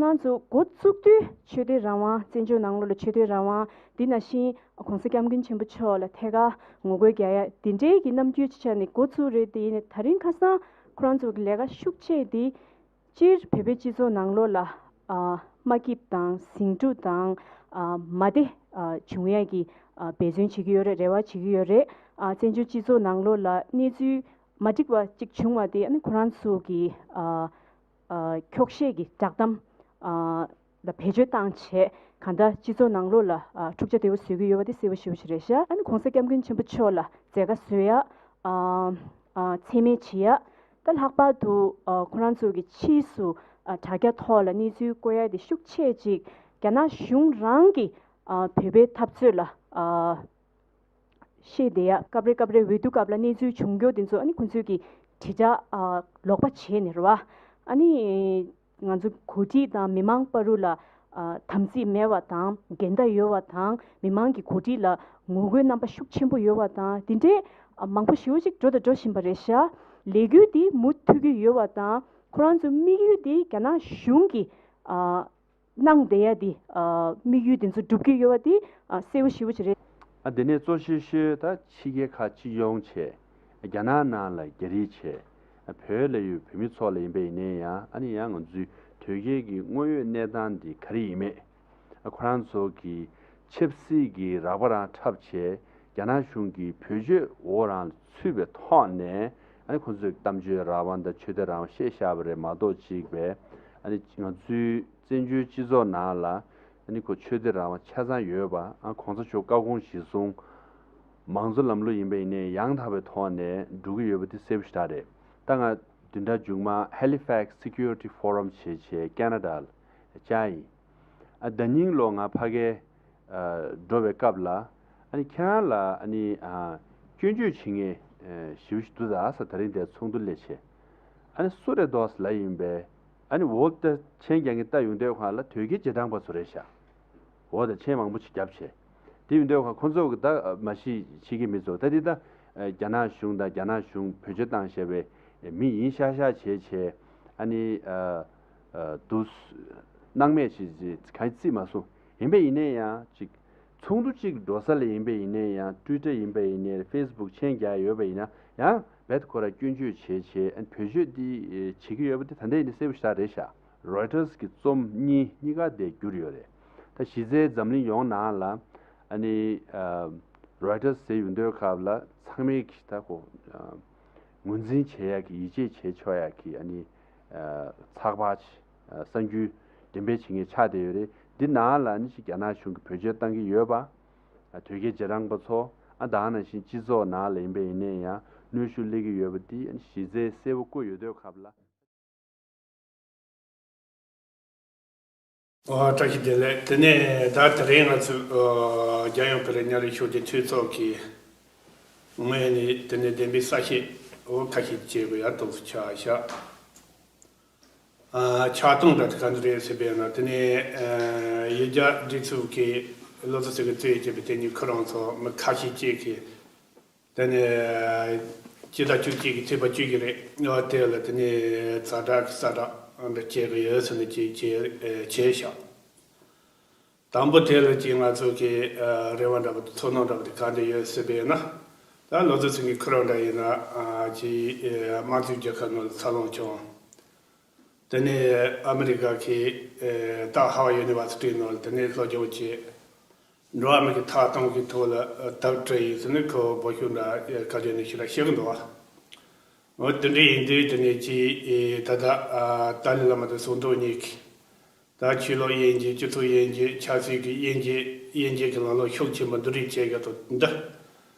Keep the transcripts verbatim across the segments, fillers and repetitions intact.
ང་ཚོ་འགོ་བཙུགས་དུས་ཆོས་དད་རང་དབང་། བཙན་བྱོལ་ནང་ལོགས་ལ་ཆོས་དད་རང་དབང་འདི་ནང་བཞིན་༸གོང་ས་༸སྐྱབས་མགོན་ཆེན་པོ་མཆོག་ལ་ཐད་ཀར་ངོ་རྒོལ་རྒྱག་ཡ་འདི་འདྲའི་གི་རྣམ་འགྱུར་ཅིག་ཆགས་ནས་འགོ་བཙུགས་རེད་དེ། ཡིན་ནའི་ད་རིང་ཁ་སང་ཁོ་རང་ཚོ་གི་ལས་ཀ་ཤུགས་ཆེ་འདི་སྤྱིར་བོད་པའི་སྤྱི་ཚོགས་ནང་ལོགས་ལ་ཨ་དམའ་འབེབས་དང་ཟིང་འཁྲུག་དང་ཨ་མ་བདེ་ཨ་བྱུང་ཡ་གི་ཨ་འབད་བརྩོན་བྱེད་ཀྱི་ཡོད་རེད། རེ་བ་བྱེད་ཀྱི་ཡོད་རེད། ཨ་བཙན་བྱོལ་སྤྱི་ཚོགས་ནང་ལོགས་ལ་གནས་ཚུལ་མ་འགྲིག་པ་ཅིག་བྱུང་བ་དེ་ཨ་ནི་ཁོ་རང་ཚོ་གི་ཨ་ཨ་འཁྱོག་བཤད་ཀྱི་བསྒྲགས་གཏམ་ཨ་ལ་བེད་སྤྱོད་བཏང་བྱས་གང་ལྟར་སྤྱི་ཚོགས་ནང་ལོགས་ལ་ཨ་འཁྲུག་ཆ་དེ་བོ་བཟོ་གི་ཡོད་པ་དེ་གསལ་པོ་ཞེ་པོ་ཅིག་རེད་ཤག་ཨ་ནི་༸གོང་ས་༸སྐྱབས་མགོན་ཆེན་པོ་མཆོག་ལ་མཛད་དཀའ་བཟོ་ཡ་ཨ་ཨ་མཚན་སྨད་བྱེད་ཡ། ད་ལྷག་པར་དུ་ཨ་ཁོ་རང་ཚོ་གི་ཕྱིས་སུ་ཨ་དྲ་རྒྱ་ཐོག་ལ་གནས་ཚུལ་བཀོད་ཡ་དེ་ཤུགས་ཆེ་ཅིག་རྒྱ་ནག་གཞུང་རང་གི་ཨ་བོད་པའི་འཐབ་རྩོད་ལ་ཨ་བཤད་བསྡད་ཡ། སྐབས་རེ་སྐབས་རེ་འོས་བསྡུ་སྐབས་ལ་གནས་ཚུལ་བྱུང་རྒྱུ་དེ་ཚོ་ཨ་ནི་ཁོ་ཚོས་ཀྱི་དྲིལ་བསྒྲགས་ཨ་ལོག་པ་བྱས་ནས་རེད་བ། ཨ་ནི་ང་ཚོ་གོ་སྒྲིག་དང་མི་མང་བར་དུ་ལ་ཨ་དམ་ཚིག་མེད་པ་དང་འགལ་ཟླ་ཡོད་པ་དང་མི་མང་གི་གོ་སྒྲིག་ལ་ངོ་རྒོལ་རྣམ་པ་ཤུགས་ཆེན་པོ་ཡོད་པ་དང་དེ་འདྲའི་ཨ་མང་པོ་ཞེ་པོ་ཅིག་འགྲོ་དང་འགྲོ་བཞིན་པ་རེད་ཤག་ལས་འགུལ་འདི་མུ་མཐུད་ཀྱི་ཡོད་པ་དང་ཁོ་རང་ཚོ་དམིགས་ཡུལ་འདི་རྒྱ་ནག་གཞུང་གི་ཨ་གནང་བསྡད་ཡ་དེ་ཨ་དམིགས་ཡུལ་དེ་ཚོ་འགྲུབ་ཀྱི་ཡོད་པ་དེ་ཨ་གསལ་པོ་ཞེ་པོ་ཅིག་རེད། ཨ་དེ་ནས་གཙོ་ཆེ་ཤོས་ད་ཕྱི་རྒྱལ་ཁག་སྤྱི་ཡོངས་བྱས། རྒྱ་ནག་ནང་ལ་རྒྱ་རིགས་བྱས། ཨ་བོད་ལ་ཡོད་བོད་མི་ཚོ་ལ་ཡིན་པ་ཡིན་ནའི་ཡང་ཨ་ནི་ཡང་ང་ཚོའི་དོལ་རྒྱལ་གྱི་དངོས་ཡོད་གནས་སྟངས་འདི་ག་རེ་ཡིན་མེད། ཨ་ཁོ་རང་ཚོ་གི་ཆབ་སྲིད་ཀྱི་རགས་པ་རང་འཁྲབ་བྱས། རྒྱ་ནག་གཞུང་གི་བེད་སྤྱོད་འོག་རང་ཚུད་པའི་ཐོག་ནས་ཨ་ནི་ཁོ་ཚོས་གཏམ་བརྗོད་རང་དབང་དང་ཆོས་དད་རང་དབང་བཤད་བཞག་པ་རེད་མ་གཏོགས་གཅིག་པས་ཨ་ནི་ང་ཚོའི་བཙན་བྱོལ་སྤྱི་ཚོགས་ནང་ལ་ཨ་ནི་ཁོ་ཆོས་དད་རང་དབང་ཆ་ཚང་ཡོད་པ། ཨ་གོང་ས་མཆོག་བཀའ་དགོངས་གཞིར་བཟུང་མང་གཙོ་ལམ་ལུགས་ཡིན་པ་ཡིན་ནའི་ཡང་དག་པའི་ཐོག་ནས་འགྲོ་གི་ཡོད་པ་དེ་གསལ་པོ་ཞེ་དྲག་རེད། ད་ང་བདུན་ཕྲག་མཇུག་མ་Halifax Security Forum་བྱེད་བྱེད་ཀེ་ན་ཌ་ལ་བཅར་ཡིན། ཨ་ཟླ་ཉིན་ལོ་ང་ཕ་གིར་ཨ་འགྲོ་བའི་སྐབས་ལ་ཨ་ནི་ཁྱེད་རང་ལ་ཨ་ནི་ཨ་སྐྱོན་བརྗོད་བྱེད་མཁན་ཨ་ཞེ་པོ་ཞིག་འདུག་ད་ཟེར། ད་རིང་དེ་ཚོགས་འདུ་སླེབས་བྱས། ཨ་ནི་སུ་རེད་འདུག་ཟེར་ལབ་ཡིན་པས། ཨ་ནི་འོ་ད་མཆན་རྒྱག་མཁན་ལྟ་ཡོང་དུས་ཁ་ལ་དོལ་རྒྱལ་རྗེས་འབྲང་པ་ཚོ་རེད་ཤག་འོ་ད་མཆན་མང་པོ་ཞིག་བརྒྱབ་བྱས། དེ་ཡིན་དུས་ཁ་ཁོ་ཚོ་གི་ད་མ་གཞི་ཕྱི་རྒྱལ་མི་ཚོ་ད་འདི་ད་རྒྱ་ནག་གཞུང་དང་རྒྱ་ནག་གཞུང་བེད་སྤྱོད་བཏང་བཞག་པའི་མི་ཡིན་ཤག་ཤག་བྱས་བྱས། ཨ་ནི་ཨ་ཨ་འདུག་སྣང་མེད་བྱས་བྱས་གང་བརྩིས་མ་སོང་། ཡིན་པས་ཡིན་ནའི་ཡང་ཅིག་ཚོགས་འདུ་གཅིག་འགྲོ་ས་ལ་ཡིན་པས་ཡིན་ནའི་ཡང་ཊུའི་ཊར་ཡིན་པས་ཡིན་ནའི་ཕེ་སི་བུག་མཆན་རྒྱག་ཡོད་པ་ཡིན་ན་ཡང་རྦད་དེ་ཁོ་ར་སྐྱོན་བརྗོད་བྱས་བྱས་ཨ་ནི་བེད་སྤྱོད་འདི་བྱེད་ཀྱི་ཡོད་པ་འདི་ད་ལྟ་ཡིན་ནའི་གསལ་པོ་ཞེ་དྲག་རེད་ཤག་རོའི་ཊར་གྱི་རྩོམ་གཉིས་གཉིས་ཀ་དེ་བསྒྱུར་ཡོད་རེད། ད་གཞི་རྩའི་འཛམ་གླིང་ཡོངས་ནང་ལ་ཨ་ནི་ཨ་རོའི་ཊར་ཟེར་ཡོང་དུས་སྐབས་ལ་ཚང་མས་ཀྱི་ད་ཁོ་ཨ་ངོས་འཛིན་བྱེད་ཡག་གི་ཡིད་ཆེས་བྱེད་ཆོག་ཡག་གི་ཨ་ནི་ཨ་ཚགས་པར་ཅིག་ཨ་གསར་འགྱུར་འགྲེམས་སྤེལ་བྱེད་མཁན་ཆགས་བསྡད་ཡོད་རེད། འདི་ནང་ལ་ནི་ཅིག་རྒྱ་ནག་གཞུང་གིས་བེད་སྤྱོད་བཏང་གི་ཡོད་པ། ཨ་དོལ་རྒྱལ་རྗེས་འབྲང་པ་ཚོ་ཨ་ད་ག་ནང་བཞིན་སྤྱི་ཚོགས་ནང་ལ་ཡིན་པ་ཡིན་ནའི་ཡང་གནོན་ཤུགས་སླེབས་ཀྱི་ཡོད་པ་འདི་ཨ་ནི་གཞི་རྩའི་གསལ་པོ་བཀོད་ཡོད་དུས་སྐབས་ལ། ཨོ་བཀྲ་ཤིས་བདེ་ལེགས། དེ་ནས་ད་དེ་རིང་ང་ཚོས་ཨོ་རྒྱལ་ཡོངས་བོད་རིགས་མཉམ་རུབ་ཤོག་སྒྲིལ་འཐུས་ཚོགས་ཀྱི་ངོས་ནས་དེ་ནས་བདེན་པའི་གསལ་བཤད་འོ་ཁ་ཤས་བྱེད་དགོས་ཡ་ཏོག་ཙམ་ཆགས་བཞག་ཨ་ཆགས་སྟངས་འདྲ་དེ་ག་འདྲ་རེད་ཟེར་བས་ན། དེ་ནས་ཨ་ཡུལ་གྱར་སྒྲིག་འཛུགས་ཀྱི་བློ་བཟང་སེང་གེ་གཙོས་བྱས་པའི་དེ་ཉིད་ཁོ་རང་ཚོ་མི་ཁ་ཤས་ཅིག་གིས་དེ་ནས་སྤྱི་ཟླ་བཅུ་གཅིག་གི་ཚེས་པ་བཅུ་གི་རེད། ཨ་དེ་ལ་དེ་ནས་ཛ་དྲག་གི་གསལ་བསྒྲགས་འདྲ་བྱེད་ཀྱི་ཡོད་ཟེར་ནས་ཅིག་བྱས་བྱས་བཞག་དང་པོ་དེ་ལ་ཅིག་ང་ཚོ་གི་ཨ་རེ་བ་འདྲ་པོ་དང་ཚོར་སྣང་འདྲ་པོ་དེ་ག་འདྲ་ཡོད་ཟེར་བས་ན། ད་བློ་བཟང་སེང་གེ་ཁོ་རང་འདྲ་ཡིན་ན་ཨ་ཅིག་ཨ་དམངས་གཙོའི་རྒྱལ་ཁབ་ནང་ལ་འཚར་ལོངས་བྱུང་། དེ་ནས་ཨ་མི་རི་ཀ་གི་ཨེ་ད་ཧ་ཝ་ཡུ་ནི་ཝར་སི་ཊི་ནང་ལ་དེ་ནས་སློབ་སྦྱོང་བྱས། འགྲོ་བ་མི་གི་ཐོབ་ཐང་གི་ཐོག་ལ་ཨ་དབ་སྤྲད་ཡིན་ཟེར་ནས་ཁོ་འབོད་ཤུགས་འདྲ་ཨེ་ག་དུས་ནས་ཞེ་དྲག་བྱེད་ཀྱི་འདུག་བ། འོ་དེ་འདྲ་ཡིན་དུས་དེ་ནས་ཅིག་ཨེ་ད་ལྟ་ཨ་ཏཱ་ལའི་བླ་མ་དང་ཟུང་དུ་གཉིས་ཀྱིས་ད་ཆོས་ལུགས་དབྱེ་འབྱེད་སྤྱི་ཚོགས་དབྱེ་འབྱེད་ཆབ་སྲིད་ཀྱི་དབྱེ་འབྱེད་དབྱེ་འབྱེད་ཀྱི་ལམ་ལུགས་ཤུགས་ཆེན་པོ་འདུ་སྒྲིག་བྱེད་དགོས་འདུག་འདི།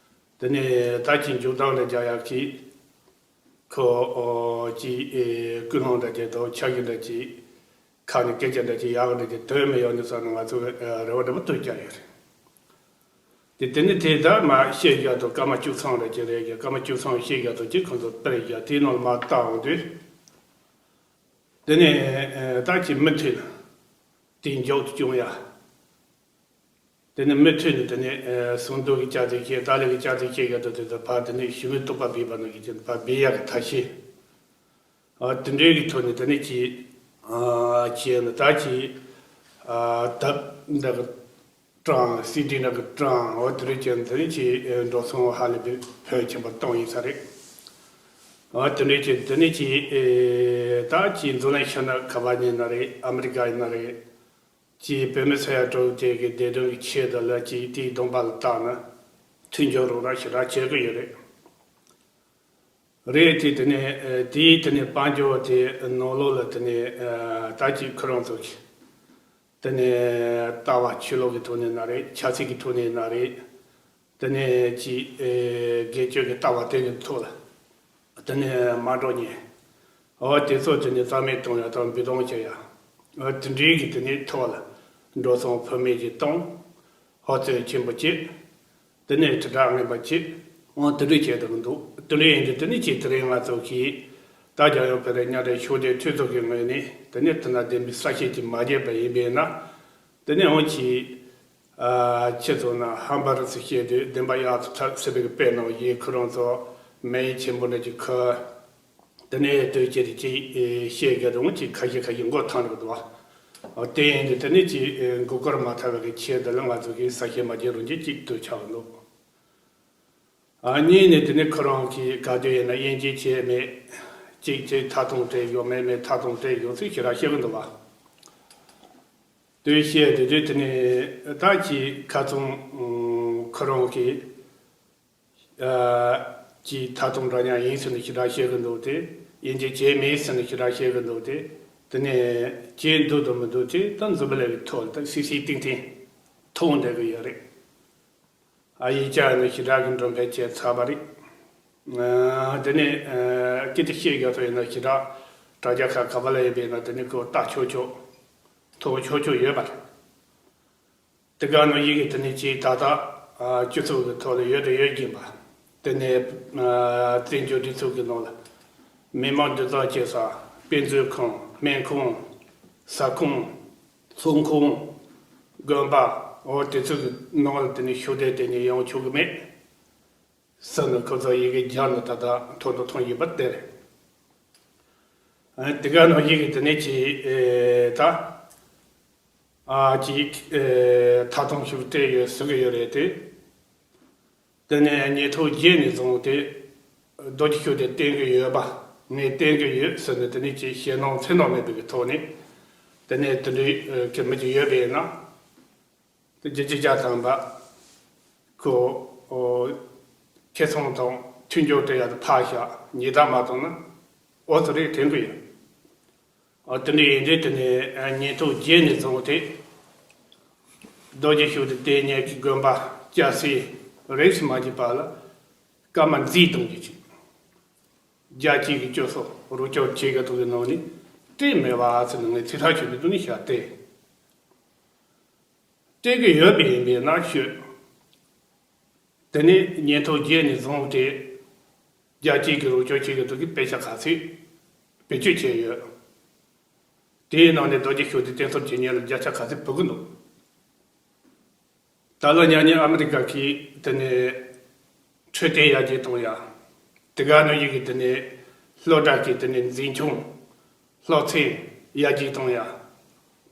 དེ་ནས་ད་ཅིག་མཇུག་སྡོམ་འདྲ་རྒྱག་ཡག་གི་ཁོ་ཨོ་ཅིག་ཨེ་ཀུན་སློང་འདྲ་ཅིག་དང་འཆར་གཞི་འདྲ་ཅིག་ཁ་ནས་སྐད་ཆ་འདྲ་ཅིག་ཡག་འདྲ་ཅིག་དོན་མི་ཡོང་ནས་བསམ་ནས་ང་ཚོ་ཨ་རེ་བ་འདྲ་པོ་ཐོན་རྒྱུ་ཡོད་རེད། དེ་དེ་ནི་དེ་ལྟར་མ་བཤད་རྒྱུ་དང་སྐར་མ་བཅུ་ཐམ་འདྲ་ཅིག་རེད་ཀྱི་སྐར་མ་བཅུ་ཐམ་བཤད་རྒྱུ་དང་ཅིག་ཁོང་ཚོ་སྤེལ་རྒྱུ་དེའི་ནང་ལ་མ་བལྟ་འོང་དུས། དེ་ནས་ཨ་ད་ཅིག་མུ་མཐུད་ནས་དེ་མགྱོགས་སུ་བྱུང་ཡ། དེ་ནས་མུ་མཐུད་ནས་དེ་ནས་ཨ་ཟུང་དུ་གི་བསྐྱར་ཟློས་བྱས་ཏཱ་ལའི་གི་བསྐྱར་ཟློས་བྱས་ཡོད་དོ་དེ་ཚོ་ཕར་དེ་ནས་ཞི་བའི་རྟོག་པ་སྦས་པ་ནང་གི་ཅན་ཕར་སྦས་ཡག་གི་ཐབས་ཤེས། ཨ་དེ་འདྲའི་གི་ཐོག་ནས་དེ་ནས་ཀྱི་ ཨ་བྱས་ནས་ད་ཅི་ཨ་དེབ་འདྲ་གི་གྲངས་སི་ཌི་འདྲ་གི་གྲངས་འོ་དེ་རིགས་ཀྱི་འདི་ནི་ཅི་འགྲོ་སོང་ཧ་ལས་པའི་ཕོན་ཆེན་པོ་བཏང་ཡིན་ས་རེད། འོ་དེ་འདྲའི་ཅི་འདི་ནི་ཅི་ཨེ་ད་ཅི་འཛམ་གླིང་ཕྱི་ན་ག་བ་ཡིན་ན་རེད། ཨ་མི་རི་ཀ་ཡིན་ན་རེད། ཅི་བོད་མི་ས་ཡ་དྲུག་ཅུ་གི་བདེ་དོན་གི་ཆེད་དུ་ལ་ཅི་དེའི་གདོང་པ་ལ་བལྟས་ན་མཐུན་སྦྱོར་རོགས་རམ་ཞེ་དྲག་བྱེད་གི་ཡོད་རེད། རེད་དེ་དེ་ནས་ཨ་དེའི་དེ་ནས་དཔལ་འབྱོར་དེ་ནང་ལོགས་ལ་དེ་ནས་ཨ་ད་ཅི་ཁོ་རང་ཚོ་གི་དེ་ནས་ལྟ་བ་ཆོས་ལུགས་ཀྱི་ཐོག་ནས་ན་རེད། ཆབ་སྲིད་ཀྱི་ཐོག་ནས་ན་རེད། དེ་ནས་ཅི་ཨ་སྒེར་གཅོད་ཀྱི་ལྟ་བ་དེ་གི་ཐོག་ལ་དེ་ནས་མ་འགྲོ་ཉེན། འོ་དེ་ཚོ་དེ་ནས་རྩ་མེད་གཏོང་ཡ་དང་འབུད་གཏོང་བྱེད་ཡ། འོ་དེ་འདྲའི་གི་དེ་ནས་ཐོག་ལ་འགྲོ་སོང་ཕུལ་མེད་ཀྱི་གཏོང་། ཧོ་རྩོད་ཆེན་པོ་བྱེད། དེ་ནས་དྲིལ་བསྒྲགས་ངན་པ་བྱེད། འོ་དེ་འདྲ་བྱས་འདུག་འདུག་དེ་འདྲ་ཡིན་དུས་དེ་ནས་ཅིག་དེ་རིང་ང་ཚོ་གིས་ད་རྒྱལ་ཡོངས་བོད་རིགས་མཉམ་འབྲེལ་ཤུགས་ལྡན་འཐུས་ཚོགས་ཀྱི་ངོས་ནས་དེ་ནས་དེ་ན་བདེན་པའི་གསལ་བཤད་ཅིག་མ་བརྒྱབ་པ་ཡིན་པས་ན། དེ་ནས་འོང་ཅིག་ཨ་ཁྱེད་ཚོ་ན་ཧམ་པ་རུ་སུ་བཤད་དུས་བདེན་པ་ཡག་ཏུ་འཁྲབ་སྲིད་པའི་དཔེ་ནང་བཞིན་ཁོ་རང་ཚོ་མེ་ཡིས་ཆེན་པོ་འདྲ་ཅིག་ཁུར། དེ་ནས་ལྟོས་བཅས་ཏེ་ཅིག་ཨེ་བཤད་དགོས་རུང་ཅིག་ཁ་ཤས་ཁ་ཤས་མགོ་ཐང་རུ་འདུག་བ། དེ་ཡིན་དུས་དེ་ནས་ཅིག་ཨེ་མགོ་སྐོར་མ་ཐར་བའི་ཆེད་དུ་ལ་ང་ཚོ་གིས་གསལ་བཤད་མ་བྱས་རུང་ཅིག་ཅིག་ལྟོས་ཆགས་འདུག་ཨ་གཉིས་ནས་དེ་ནས་ཁོ་རང་གིས་ག་དུས་ཡིན་ན་དབྱེ་འབྱེད་བྱས་མེད། ཅིག་ཅིག་ཐ་ཐུང་སྤྲད་ཡོད་མེད་མེད་ཐ་ཐུང་སྤྲད་ཡོད་ཚུལ་ཞེ་དྲག་བཤད་གི་འདུག་བ། དེ་བཤད་དེ་དུས་དེ་ནས་ད་ཅིག་ཁ་ཚོང་ཁོ་རང་གིས། ཀྱི་ད་དུང་འདྲ་མཉམ་ཡིན་ཟེར་ནས་ཞེ་དྲག་བཤད་གི་འདུག་སྟེ། དབྱེ་འབྱེད་བྱས་མེད་ཟེར་ནས་ཞེ་དྲག་བཤད་གི་འདུག་སྟེ། དེ་ནས་བྱས་འདུག་དང་མི་འདུག་དེ་ད་འཛམ་བུ་གླིང་གི་ཐོག་ལ་ད་སིག་སིག་ཏིང་ཏིང་མཐོང་བསྡད་གི་ཡོད་རེད། ཨ་ཡིག་ཆ་ནི་ཞེ་དྲག་གི་འགྲོ་ཕན་བྱས་ཚར་བ་རེད། དེ་ནས་སྐད་ཆ་བཤད་རྒྱུ་ཚོ་ཡིན་ན་ཞེ་དྲག་དྲ་རྒྱ་ཁག་ག་བ་ལ་ཡིན་པས་ན་དེ་ནས་ཁོ་ལྟ་ཆོག་ཆོག་ཐོག་ཆོག་ཆོག་ཡོད་པ་རེད། དེ་ག་ནང་བཞིན་གྱི་དེ་ནས་ཅིག་ད་ལྟ་ཨ་སྤྱི་ཚོགས་ཀྱི་ཐོག་ལ་ཡོད་དང་ཡོད་བཞིན་པ། དེ་ནས་ཨ་བཙན་བྱོལ་སྒྲིག་འཛུགས་ཀྱི་ནང་ལ་མི་མང་འདུ་འཛོམས་བྱེད་ས་དཔེ་མཛོད་ཁང་སྨན་ཁང་ཟ་ཁང་ཚོང་ཁང་དགོན་པ་འོ་དེ་ཚོ་གི་ནང་ལ་དེ་ནས་ཤུགས་ལྡན་དེ་ནས་ཡོང་ཆོག་གི་མེད་ཟེར་ནས་ཁོ་ཚོ་ཡི་གེ་སྦྱར་ནས་ད་ལྟ་ཐོག་ཏུ་ཐོན་བཞིན་པ་དེ་རེད། ཨ་དེ་ག་ནང་བཞིན་གྱི་དེ་ནས་ཅིག་ཨེ་ད། ཨ་ཅིག་ཨེ་ཐ་ཐུང་ཞིག་སྤྲད་ཡོད་ཟེར་གི་ཡོད་རེད་དེ། དེ་ནས་ཉིས་སྟོང་བརྒྱད་ནས་བཟུང་སྟེ་རྡོ་རྗེ་ཤུགས་ལྡན་བསྟེན་གི་ཡོད་པ། ངས་བསྟེན་གི་ཡོད་ཟེར་ནས་དེ་ནས་ཅིག་ཞེད་སྣང་འཚེར་སྣང་མེད་པའི་ཐོག་ནས་དེ་ནས་དེ་འདྲའི་ཨེ་གི་མི་ཅིག་ཡོད་པས་ན། དེ་བརྒྱད་ཅུ་གྱ་ཐམ་པ་ཁོ་ཨོ་ཁེ་ཚོང་དང་མཐུན་སྦྱོར་སྤྲད་ཡག་དེ་ཕར་བཞག་ཉེས་རྡུང་མ་བཏང་ན་ཨོ་ཙི་རེད་དྲན་གི་ཡོད། ཨ་དེ་འདྲ་ཡིན་དུས་དེ་ནས་ཉིས་སྟོང་བརྒྱད་ནས་བཟུང་སྟེ་རྡོ་རྗེ་ཤུགས་ལྡན་བསྟེན་མཁན་གྱི་དགོན་པ་སྐྱ་སེར་རིས་སུ་མ་ཆད་པ་ལ་སྐར་མ་འཛིན་གཏོང་རྒྱུ་ཅིག་རྒྱལ་སྤྱིའི་གི་སྤྱི་ཚོགས་རོགས་སྐྱོར་བྱེད་དགོས་ཐུག་གི་ནང་ནས་སྤྲད་མེད་པ་ཟེར་ནས་ངས་ཚིག་ཐག་ཆོད་པའི་སྒོ་ནས་བཤད་དེ། སྤྲད་གི་ཡོད་པ་ཡིན་པས་ན་ཤོད། དེ་ནས་ཉིས་སྟོང་བརྒྱད་ནས་བཟུང་སྟེ་རྒྱལ་སྤྱིའི་གི་རོགས་སྐྱོར་བྱེད་ཀྱི་འདུག་གི་དཔེ་ཆ་ག་ཚོད་བེད་སྤྱོད་བྱས་ཡོད། དེའི་ནང་ནས་རྡོ་རྗེ་ཤུགས་ལྡན་བསྟེན་གསོལ་བྱེད་མཁན་ལ་བརྒྱ་ཆ་ག་ཚོད་བུད་ཀྱི་འདུག་ད་ལོ་ཉག་ཉག་ཨ་མི་རི་ཀ་གིས་དེ་ནས་འཕྲོད་བསྟེན་ཡར་རྒྱས་གཏོང་ཡ། དེ་ག་ནང་བཞིན་གྱི་དེ་ནས་སློབ་གྲྭ་གི་དེ་ནས་འཛིན་སྐྱོང་སློབ་ཚན་ཡར་རྒྱས་གཏོང་ཡ།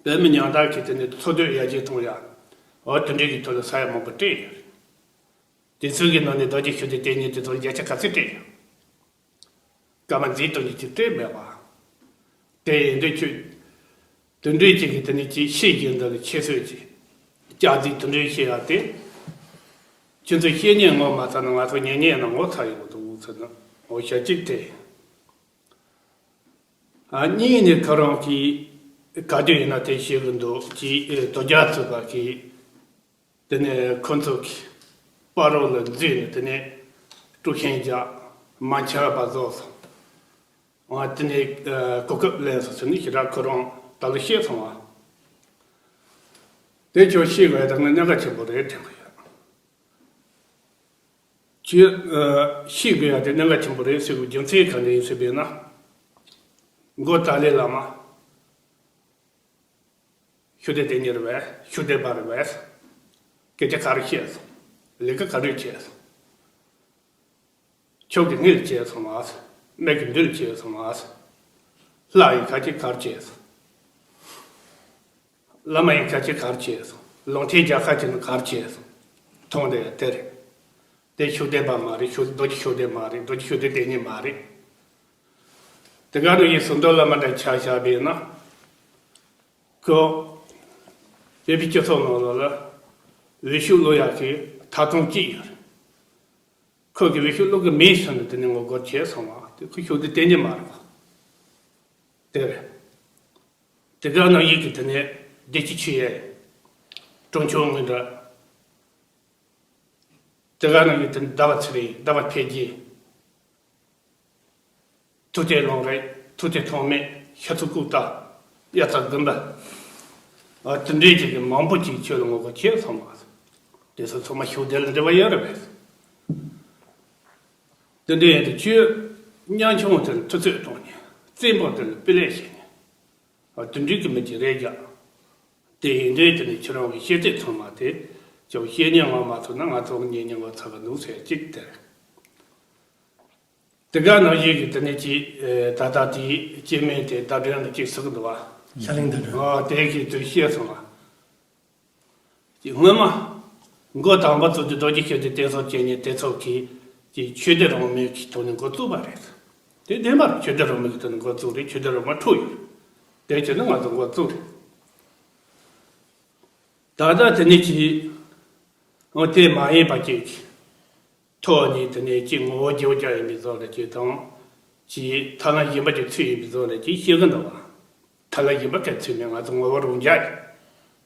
བོད་མི་ཉམ་ཐག་གི་དེ་ནས་འཚོ་སྡོད་ཡར་རྒྱས་གཏོང་ཡ། འོ་དེ་འདྲའི་གི་ཐོག་ལ་ས་ཡ་མང་པོ་སྤྲད་ཡོད་རེད། དེ་ཚོའི་གི་ནང་ནས་རྡོ་རྗེ་ཤུགས་ལྡན་བསྟེན་མཁན་དེ་ཚོར་བརྒྱ་ཆ་ག་ཚོད་སྤྲད་ཡོད། སྐར་མ་འཛིན་གཏོང་རྒྱུ་ཅིག་སྤྲད་མེད་པ། དེ་ཡིན་དུས་ཁྱོད། དེ་འདྲའི་ཅིག་གིས་དེ་ནས་ཅིག་ཤེས་རྒྱུ་འདི་ལ་ཁྱད་གསོད་ཅིག་སྐྱག་རྫུན་དེ་འདྲའི་བཤད་ཡ་དེ། ཁྱོད་ཚོས་བཤད་ཉན་ངོ་མ་ཚ་ན་ང་ཚོ་ཉན་ཉན་ན་ངོ་ཚ་ཡོང་གི་འདུག་ཟེར་ན་འོ་ཞེ་གཅིག་དེ། ཨ་གཉིས་ནས་ཁོ་རང་གིས་ག་དུས་ཡིན་ན་དེ་བཤད་གི་འདུག་ཅིག་ཨེ་དོལ་རྒྱལ་ཚོགས་པ་གིས། དེ་ནས་ཁོ་ཚོ་གིས་སྤ་རོ་ལ་འཛུལ་ནས་དེ་ནས་དཀྲུག་ཤིང་རྒྱག་མ་འཆམ་པ་བཟོ་སོང་། ཨ་དེ་ནས་ཨ་གོ་སྐབས་ལེན་སོང་ཟེར་ནས་ཞེ་དྲག་ཁོ་རང་ད་ལོ་བཤད་སོང་བ། དེ་ཁྱོད་ཤེས་དགོས་ཡ་དེ་ནི་གནད་འགག་ཆེན་པོ་རེད་དྲན་གི་ཡོད། ཁྱོད་ཨ་ཤེས་དགོས་ཡ་དེ་གནད་འགག་ཆེན་པོ་རེད་ཟེར་བའི་རྒྱུ་མཚན་ག་འདྲ་ཡིན་ཟེར་བས་ན། མགོ་ཏཱ་ལའི་བླ་མ། ཤུགས་ལྡན་བསྟེན་མཁན་རེད་པས། ཤུགས་ལྡན་པ་རེད་པས། སྐད་ཆ་ག་རེ་བཤད་སོང་། ལས་ཀ་ག་རེ་བྱས་སོང་། ཆོས་ཀྱི་དངུལ་བྱས་སོང་ཨ། སྨད་ཀྱི་འདུལ་བྱས་སོང་ཨ། ལྷ་ཡི་ཁ་ཆེ་གར་བྱས་སོང་། བླ་མ་ཡི་ཁ་ཆེ་གར་ཆེ་སོང་། ལུང་ཐེ་རྒྱ་ཁ་ཆེ་ན་གར་ཆེ་སོང་། མཐོང་དེ་ཡ་དེ་རེད། དེ་ཤུགས་ལྡན་པ་མ་རེད། ཤུགས་རྡོ་རྗེ་ཤུགས་ལྡན་མ་རེད། རྡོ་རྗེ་ཤུགས་ལྡན་དེ་ཉིད་མ་རེད། དེ་ག་ནང་བཞིན་གསུང་རབ་བླ་མ་འདྲ་ཆ་བཞག་པས་ན། ཁོ་བོད་པའི་སྤྱི་ཚོགས་ནང་ལོགས་ལ་འོས་ཤོག་བླུག་ཡག་གི་ཐབ་ཚང་གཅིག་ཡོད་རེད། ཁོ་གི་འོས་ཤོག་བླུག་གི་མེད་ཟེར་ནས་དེ་ནས་ངོ་རྒོལ་བྱས་སོང་བ་དེ་ཁོ་ཤུགས་ལྡན་དེ་ཉིད་མ་རེད་པ། དེ་རེད། དེ་ག་ནང་བཞིན་གྱི་དེ་ནས་བདེ་སྐྱིད་ཆོས་དབྱིངས། ཀྲུང་ཆུང་དངོས་འབྲེལ། དེ་ག་ནང་བཞིན་དེ་ནས་ཟླ་བ་ཚེ་རིང་། ཟླ་བ་འཕེལ་རྒྱས། ཐུབ་བསྟན་ལུང་རིགས། ཐུབ་བསྟན་ཐོགས་མེད། ཤར་ཚུལ་ལྐུགས་རྟ། དབྱར་རྩྭ་དགུན་འབུ། ཨ། དེ་འདྲའི་ཅིག་གི་མང་པོ་ཅིག་ཁྱོད་ལ་ངོ་རྒོལ་བྱས་སོང་བ། དེ་ཚོ་ཚང་མ་ཤུགས་ལྡན་ལ་འབྲེལ་བ་ཡོད་རེད་པས། དེ་འདྲ་ཡིན་དུས་ཁྱོད་ཉམ་ཆུང་དེ་ལ་ཐུབ་ཚོད་གཏོང་ནས། བཙན་པོ་དེ་ལ་སྤུས་ལེགས་བྱས་ནས། ཨ། དེ་འདྲའི་གི་མི་ཅིག་རེད་ཀྱང་། དེ་ཡིན་དུས་དེ་ནས་ཁྱེད་རང་གི་བཤད་ཚད་ཚང་མ་དེ་ཅུང་བཤད་ཉན་ངོ་མ་ཐུབ་ན་ང་ཚོ་ཉན་ཉན་ངོ་ཚ་གི་འདུག་ཟེར་གཅིག་དེ་རེད། དེ་ག་ནང་བཞིན་གྱི་དེ་ནས་ཅིག་ཨེ། ད་ལྟ་དེའི་སྐྱེ་དམན་དེ་ཟླ་སྒྲོན་ལ་ཅིག་ཟེར་གི་འདུག་བ། ཤར་གླིང་ཟླ་སྒྲོན། ཨ། དེ་གིས་དུ་བཤད་སོང་བ། ཅིག་སྔོན་མ་འགོ་དང་པོ་བཙུགས་དུས་རྡོ་རྗེ་ཤུགས་ལྡན་བསྟེན་གསོལ་བྱེད་མཁན་དེ་ཚོ་གིས་ཅིག་ཆོས་སྡེ་རང་མོས་ཀྱི་ཐོག་ནས་འགོ་བཙུགས་པ་རེད། དེ་བདེན་པར་ཆོས་སྡེ་རང་མོས་ཀྱི་ཐོག་ནས་འགོ་བཙུགས་རེད། ཆོས་སྡེ་རང་མོས་འཁྲུག་ཡོད་རེད། དེ་བྱས་ན་ང་ཚོ་འགོ་བཙུགས་རེད། ད་ལྟ་དེ་ནས་ཅིག་འོ། དེ་མ་ཡིན་པ་ཅིག་ཐོག་ནས་དེ་ནས་ཅིག་ངོ་བོ་རྗེ་བོ་ཅག་ཡིན་པའི་བཟོ་འདྲ་ཅིག་དང་། ཅིག་ཐར་ལམ་གཞན་པ་ཅིག་ཚུད་ཡིན་པའི་བཟོ་འདྲ་ཅིག་བཤད་གི་འདུག་བ། ཐར་ལམ་གཞན་པ་ག་ཚུད་མེད། ང་ཚོ་ངོ་བོ་རང་རྐྱ་ཡིན།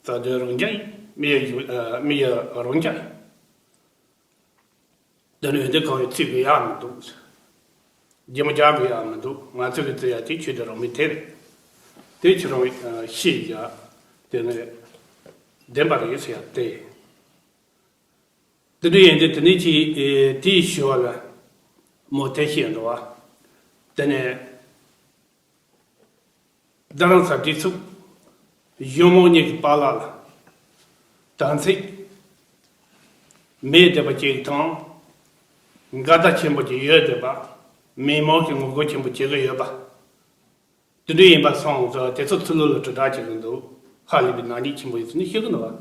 རྩ་དོན་རང་རྐྱ་ཡིན། མི་ཡི་གཞུང་། ཨ། མི་ཡི་རང་རྐྱ་ཡིན། དེ་ནས་འདི་གང་ཡང་ཚུད་དགོས་ཡག་མི་འདུག་རྒྱ་མི་རྒྱག་དགོས་ཡག་མི་འདུག་ང་ཚོ་གི་བརྩི་ཡག་དེ་ཆོས་སྡེ་རང་མོས་དེ་རེད། དེ་ཁྱེད་རང་ཤེས་ཡག་དེ་ནས་བདེན་པ་རེད་ཟེར་ཡག་དེ། དེ་འདྲ་ཡིན་དུས་དེ་ནས་ཅིག་ཨེ། དེའི་ཞུ་བ་ལ་མོ་དེ་བཤད་འགྲོ་བ། དེ་ནས་རྡ་རམ་ས་སྒྲིག་འཛུགས་གཞུང་མང་གཉིས་ཀྱི་བར་ལ་ལ་དམ་ཚིག་མེད་བསྡད་པ་ཅིག་དང་། འགལ་ཟླ་ཆེན་པོ་ཅིག་ཡོད་བསྡད་པ། མི་མང་གིས་ངོ་རྒོལ་ཆེན་པོ་བྱེད་ཀྱི་ཡོད་པ། དེ་འདྲ་ཡིན་པ་སོང་ཙང་དེ་ཚོ་ཚུར་ལོག་ལ་དྲིལ་བསྒྲགས་བྱེད་ཀྱི་འདུག་ཧ་ལས་པའི་ནག་ཉེས་ཆེན་པོ་ཡིན་ཟེར་ནས་བཤད་ཀྱི་འདུག་བ།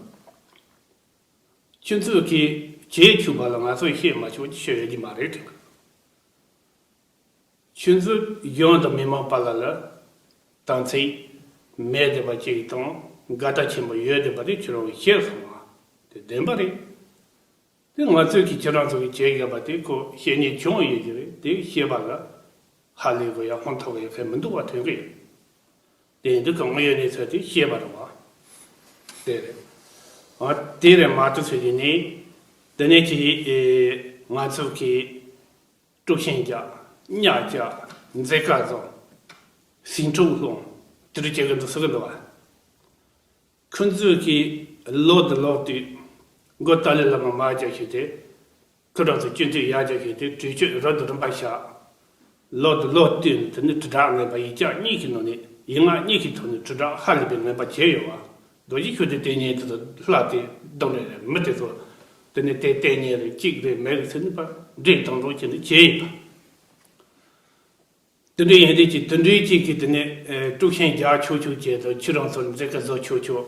ཁྱོད་ཚོས་ཀྱིས་བྱེད་ཆོག་པ་ལ་ང་ཚོས་བཤད་མ་ཆོག་ཅེས་བཤད་ཡོད་ཀྱི་མ་རེད་དྲན་གི། ཁྱོད་ཚོས་གཞུང་དང་མི་མང་བར་ལ་ལ་དམ་ཚིག་མེད་བསྡད་པ་ཅིག་དང་འགལ་ཟླ་ཆེན་པོ་ཡོད་བསྡད་པ་དེ་ཁྱོད་རང་གིས་ཤེས་སོང་བ། དེ་བདེན་པ་རེད། དེ་ང་ཚོས་ཀྱིས་ཁྱེད་རང་ཚོ་གིས་བྱས་ཡོད་པ་དེ་ཁོ་བཤད་ཉེས་བྱུང་ཡོད་ཀྱི་རེད། དེ་བཤད་པ་ལ་ཧ་ལས་དགོས་ཡ་ཧོན་ཐོག་ཡོད་མཁན་མི་འདུག་བ་དྲན་གི་ཡོད། དེ་ཡིན་དུས་ཀྱང་དངོས་ཡོད་གནས་ཚུལ་དེ་བཤད་པ་རེད་བ། དེ་རེད། ཨ། དེ་རེད་མ་གཏོགས་ཟེར་གྱི་ནི། དེ་ནས་ཀྱི་ཨེ། ང་ཚོ་གིས་དཀྲུག་ཤིང་རྒྱག་གཉའ་རྒྱག་མཛད་དཀའ་བཟོ། ཟིང་འཁྲུག་སློང་། དེ་འདྲ་བྱེད་ཀྱི་འདུག་ཟེར་གྱི་འདུག་བ། ཁོ་ཚོས་ཀྱིས་ལོག་ཏུ་ལོག་དུས་མགོ་ཏཱ་ལའི་བླ་མ་མར་རྒྱག་ཞུས་ཏེ། ཁོ་རང་ཚོ་སྤྱི་འཐུས་ཡར་རྒྱག་ཞུས་ཏེ་གྲོས་ཆོད་རབ་ཏུ་རིམ་པ་བཞག་ལོག་ཏུ་ལོག་བསྟུན་དེ་ནི་དྲིལ་བསྒྲགས་ངན་པ་ཡིག་ཆ་གཉིས་ཀྱི་ནང་ནས་ཡིག་ངག་གཉིས་ཀྱི་ཐོག་ནས་དྲིལ་བསྒྲགས་ཧ་ལས་པའི་ངན་པ་བྱས་ཡོད་བ། རྡོ་རྗེ་ཤུགས་ལྡན་དེ་ཉིད་དུ་ལྷག་སྟེ་བསྡོམས་རེད། མི་དེ་ཚོ་དེ་ནི་དེ་ལྟས་ངན་རེད། གཅིག་རེད་མེད་རེད་ཟེར་ནས་ཕར་འདྲེས་བཏང་རོགས་བྱས་ནས་བྱས་ཡོད་པ། དེ་འདྲ་ཡིན་དུས་ཀྱི་དེ་འདྲའི་གཅིག་གིས་དེ་ནས་ཨེ། དཀྲུག་ཤིང་རྒྱག་ཆོག་ཆོག་བྱས་དང་ཁྱེད་རང་ཚོར་མཛད་དཀའ་བཟོ་ཆོག་ཆོག་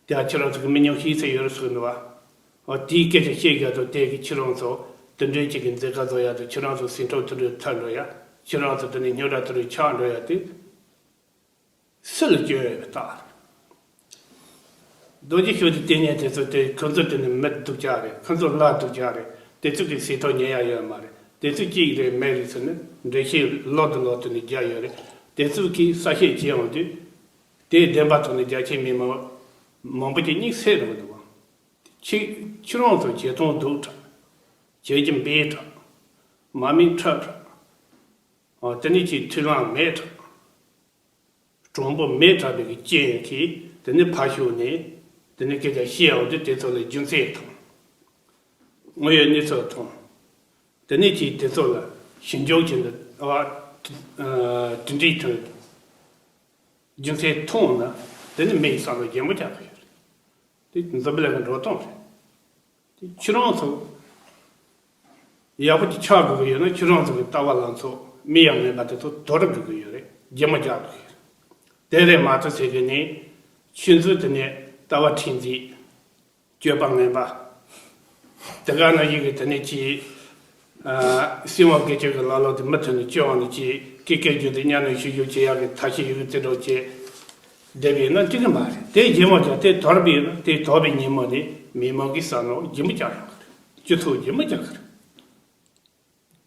དེ་ཡང་ཁྱེད་རང་ཚོ་གི་མི་ཉུང་ཤས་ཚོ་ཡོད་རེད་ཟེར་གི་འདུག་བ། འོ། དེའི་སྐད་ཆ་བཤད་རྒྱུ་དང་དེ་གི་ཁྱེད་རང་ཚོ་དེ་འདྲའི་གཅིག་གི་མཛད་དཀའ་བཟོ་ཡ་དང་ཁྱེད་རང་ཚོ་ཟིང་འཁྲུག་དེ་འདྲའི་ཐར་འགྲོ་ཡ། ཁྱེད་རང་ཚོ་དེ་ནས་རྙོག་དྲ་དེ་འདྲའི་ཆགས་འགྲོ་ཡ་དེ་སུ་ལ་སྐྱོན་ཡོད་པའི་རྟགས་རེད། རྡོ་རྗེ་ཤུགས་ལྡན་དེ་ཉིད་དེ་ཚོ་དེ་ཁོ་ཚོ་དེ་ནི་མི་སྡུག་ཅག་རེད། ཁོ་ཚོ་ལྷ་སྡུག་ཅག་རེད། དེ་ཚོ་གི་ཟིང་འཁྲུག་ཉན་ཡ་ཡོད་མ་རེད། དེ་ཚོ་གཅིག་རེད་མེད་རེད་ཟེར་ནས་འགྲེལ་བཤད་ལོག་ཏུ་ལོག་ཏུ་ནས་རྒྱག་ཡོད་རེད། དེ་ཚོ་གིས་གསལ་བཤད་བྱས་འོང་དུས་དེའི་བདེན་པ་ཐོག་ནས་རྒྱ་ཆེ་མི་མང་མང་པོ་ཅིག་གཉིད་སད་འགྲོ་གི་འདུག་བ། ཁྱེད་ཁྱེད་རང་ཚོ་བྱེད་སྟངས་སྡུག་དྲགས། བྱེད་ཀྱི་འབེལ་དྲགས། མ་མིན་ཁྲབ་དྲགས། ཨ། དེ་ནས་ཀྱི་མཐུན་ལམ་མེད་དྲགས། གྲོང་པོ་མེད་དྲགས་པའི་གི་རྐྱེན་གྱིས་དེ་ནས་ཕར་ཞོག་ནས་དེ་ནས་སྐད་ཆ་བཤད་འོང་དུས་དེ་ཚོ་ལ་རྒྱུ་མཚན་མཐོང་། དངོས་ཡོད་གནས་ཚུལ་མཐོང་། དེ་ནས་ཀྱི་དེ་ཚོ་ལ་ཞིབ་འཇུག་བྱས་ནས། ཨ། དེ་འདྲའི་དོན་རྒྱུ་མཚན་མཐོང་ན་དེ་ནི་མི་ཡི་བསམ་བློ་རྒྱས་པོ་རྒྱག་གི་ཡོད་རེད། དེ་འཛམ་བུ་གླིང་གི་འགྲོ་སྟངས་རེད། དེ་ཁྱེད་རང་ཚོ་ཡག་པོ་ཅིག་ཆགས་དགོས་ཀྱི་ཡོད་ན་ཁྱེད་རང་ཚོ་གི་ལྟ་བ་ལངས་ཕྱོགས་མི་ཡ་ངན་པ་དེ་ཚོ་དོར་དགོས་ཀྱི་ཡོད་རེད། རྒྱ་མ་རྒྱག་དགོས་ཀྱི་རེད། དེ་རེད་མ་གཏོགས་ཟེར་གི་ནི་ ཆོས་མཛོད་དེ་ནས་ལྟ་བ་ཁྲིད་མཛད། སྤྱོད་པ་ངན་པ། དེ་ག་ནང་བཞིན་གྱི་དེ་ནས་ཀྱི། ཨ། སྲིད་དབང་སྒེར་གཅོད་ཀྱི་ལ་ལོ་དེ་མུ་མཐུད་ནས་སྤྱོད་དབང་ནས་ཀྱི་སྐད་སྐད་བརྗོད་དེ་གཉའ་གནོན་བཤུ་གཞོག་བྱེད་ཡག་གི་ཐབས་ཤེས་ཡོད་གི་རྩེ་གྲོགས་བྱེད་བསྡད་པས་ན་འགྲིག་གི་མ་རེད། དེ་རྗེས་མ་ཀྱང་དེ་དོར་བས་ན་དེ་དོར་བའི་ཉིན་མོ་ནས་མི་མང་གི་བསམ་བློ་ཇི་མི་རྒྱག་ཡོང་གི་རེད། སྤྱི་ཚོགས་ཇི་མི་རྒྱག་གི་རེད།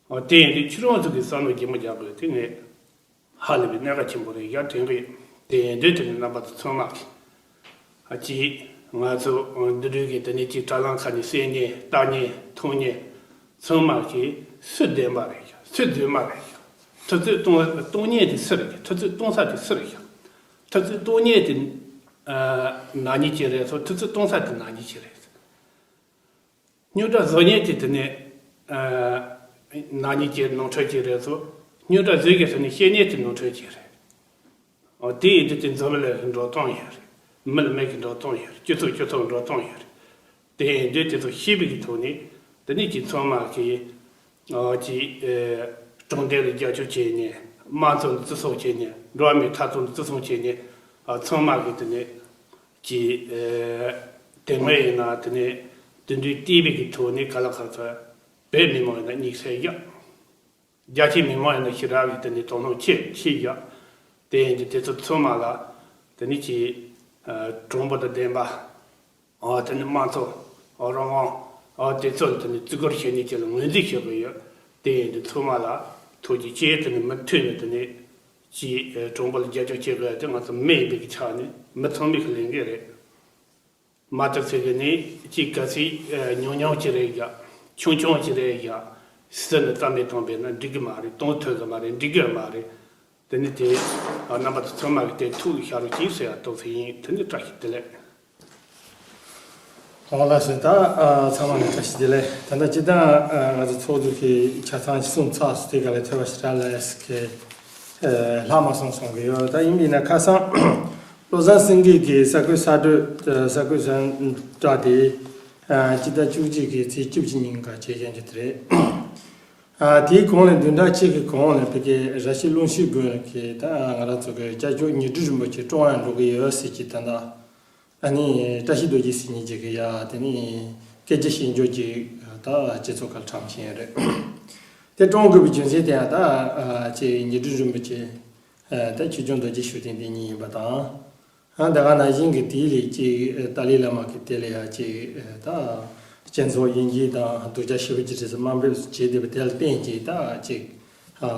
འོ། དེ་ཡིན་དུས་ཁྱེད་རང་ཚོ་གི་བསམ་བློ་ཇི་མི་རྒྱག་དགོས་དེ་ངས་ཧ་ལས་པའི་གནད་འགག་ཆེན་པོ་རེད་ཡ་དྲན་གི་ཡོད། དེ་ཡིན་དུས་དེ་ནི་རྣམ་པ་ཚོ་ཚང་མ་གི། ཨ། ཅིག་ང་ཚོ་འདི་འདྲའི་གི་དེ་ནས་ཅིག་དྲ་ལམ་ཁ་ནས་གསན་མཁན་ལྟ་མཁན་མཐོང་མཁན་ཚང་མ་གི་སུ་བདེན་པ་རེད་ཡ། སུ་རྫུན་མ་རེད་ཡ། ཐུབ་ཚོད་གཏོང་གཏོང་མཁན་དེ་སུ་རེད་ཡ། ཐུབ་ཚོད་གཏོང་ས་དེ་སུ་རེད་ཡ། ཐུབ་ཚོད་གཏོང་མཁན་དེ། ཨ། ནག་ཉེས་ཅན་རེད་སོ། ཐུབ་ཚོད་གཏོང་ས་དེ་ནག་ཉེས་ཅན་རེད། རྙོག་དྲ་བཟོ་མཁན་དེ་དེ་ནས། ཨ། ནག་ཉེས་ཅན་ནོར་འཁྲུལ་ཅན་རེད་སོ། རྙོག་དྲ་བཟོས་ཀྱི་ཟེར་ནས་བཤད་མཁན་དེ་ནོར་འཁྲུལ་ཅན་རེད། འོ། དེ་ཡིན་དུས་དེ་འཛམ་བུ་གླིང་གི་འགྲོ་སྟངས་ཡོད་རེད། མི་ལ་མི་གི་འགྲོ་སྟངས་ཡོད་རེད། སྤྱི་ཚོགས་སྤྱི་ཚོགས་འགྲོ་སྟངས་ཡོད་རེད། དེ་ཡིན་དུས་དེ་ཚོ་ཤེས་པའི་གི་ཐོག་ནས་དེ་ནས་ཀྱི་ཚང་མ་གི། ཨ། ཀྱི། ཨ། དྲང་བདེན་ལ་རྒྱབ་སྐྱོར་བྱས་ནས། དམངས་གཙོ་ལ་བརྩི་སྲུང་བྱས་ནས། འགྲོ་བ་མིའི་ཐོབ་ཐང་ལ་བརྩི་སྲུང་བྱས་ནས། ཨ། ཚང་མ་གི་དེ་ནས་ཀྱི། ཨ། དེ་སྔ་ཡིན་ན་དེ་ནས་དེ་འདྲའི་བལྟས་པའི་གི་ཐོག་ནས་ག་ལ་ག་ཚོད་བོད་མི་མང་ཡིན་ན་དམིགས་བསལ་ཡག་རྒྱ་ཆེའི་མི་མང་ཡིན་ན་ཞེ་དྲག་གི་དེ་ནས་དོ་སྣང་ཆེ་ཆེ་ཡག་དེ་ཡིན་དུས་དེ་ཚོ་ཚང་མ་ལ་དེ་ནས་ཀྱི། ཨ། དྲང་པོ་དང་ལྡན་པ། ཨ། དེ་ནི་དམངས་གཙོ། ཨ། རང་དབང་། ཨ། དེ་ཚོ་ལ་དེ་ནི་བརྩི་བཀུར་བྱེད་མཁན་ཅིག་ལ་ངོས་འཛིན་བྱེད་དགོས་ཡོད། དེ་ཡིན་དུས་ཚང་མ་ལ་ཐུགས་རྗེ་ཆེ། དེ་ནི་མུ་མཐུད་ནས་དེ་ནི་ཅིག། ཨ། དྲང་པོ་ལ་རྒྱབ་སྐྱོར་བྱེད་དགོས་ཡ་དེ་ང་ཚོ་མི་ཡིན་པའི་ཆ་ནས་མི་ཚང་མའི་གི་ལས་འགན་རེད། མ་གཏོགས་ཚེ་གི་ནི་ཅིག་གལ་སྲིད། ཨ། ཉུང་ཉུང་ཅིག་རེད་ཡ། ཆུང་ཆུང་ཅིག་རེད་ཡ། སུ་ནི་རྩ་མེད་བཏང་པས་ན་འགྲིག་གི་མ་རེད། གཏོང་ཐུབ་གི་མ་རེད། འགྲིག་གི་མ་རེད། དེ་ནི་དེ། ཨ། རྣམ་པ་ཚོ་ཚང་མ་གི་དེ་ཐུགས་ལ་བཞག་རོགས་གྱིས་ཟེར་ཡ་ཏོག་ཙམ་ཡིན། དེ་ནི་བཀྲ་ཤིས་བདེ་ལེགས། ཨོ་ལགས་སོ། ད། ཨ། ཚང་མ་ལ་བཀྲ་ཤིས་བདེ་ལེགས། ད་ལྟ་སྤྱིར་བཏང་། ཨ། ང་ཚོ་ཚོགས་འདུ་གི་ཆ་ཚང་གསུམ་ཚོགས་སུ་དེ་ག་ལ་ཐོས་པ་ཞེ་དྲག་ལས་ཀྱི། ཨ། ལྷག་མ་སོང་སོང་གི་ཡོད། ད་ཡིན་པས་ན་ཁ་སང་བློ་བཟང་སེང་གེ་གི་གསར་འགོད་གསར་འགྲོས། ཨ། གསར་འགོད་གསར་བསྒྲགས་དེ། ཨ། སྤྱི་ཟླ་བཅུ་གཅིག་གི་ཚེས་བཅུ་གཅིག་ཉིན་ཀ་བྱས་ཡོང་རྒྱུ་དེ་རེད། ཨ། དེའི་གོང་ལ་བདུན་ཕྲག་གཅིག་གི་གོང་ལ་ཕ་གི་ར་ཤི་གླིང་ཤོད་དགོན་གྱི་ད་ང་རང་ཚོ་གི་སྐྱབས་མཆོག་ཉི་སྤྲུལ་རིན་པོ་ཆེ་བཀྲོངས་ཡ་འགྲོ་གི་ཡོད་ཟེར་གྱི་ད་ལྟ། ཨ་ནི་བཀྲ་ཤིས་རྡོ་རྗེ་ཟེར་མཁན་ཅིག་གིས་ཡ་དེ་ནི་སྐད་ཆ་བཤད་རྒྱུ་ཅིག་ད་སྤྱི་ཚོགས་ཁར་བཀྲམ་བཞིན་ཡོད་རེད། དེ་བཀྲོངས་དགོས་པའི་རྒྱུ་མཚན་དེ་ཡང་ད། ཨ། ཅིག་ཉི་སྤྲུལ་རིན་པོ་ཆེ། ཨ། ད་ཆོས་སྐྱོང་རྡོ་རྗེ་ཤུགས་ལྡན་དེ་ཉིད་ཡིན་པ་དང་། ཨ། ད་ག་ནང་བཞིན་གྱི་དེའི་ལས་ཀྱི་ཏཱ་ལའི་བླ་མ་གི་དེ་ལ་ཡ་ཅིག། ཨ། ད་སྤྱི་ཚོགས་དབྱེ་འབྱེད་དང་སྡུག་ཅག་ཞེ་པོ་ཅིག་རེད་ཟེར་དམའ་འབེབས་བྱས་བསྡད་པ་དེ་ལ་བརྟེན་གྱིས་ད་ཅིག། ཨ།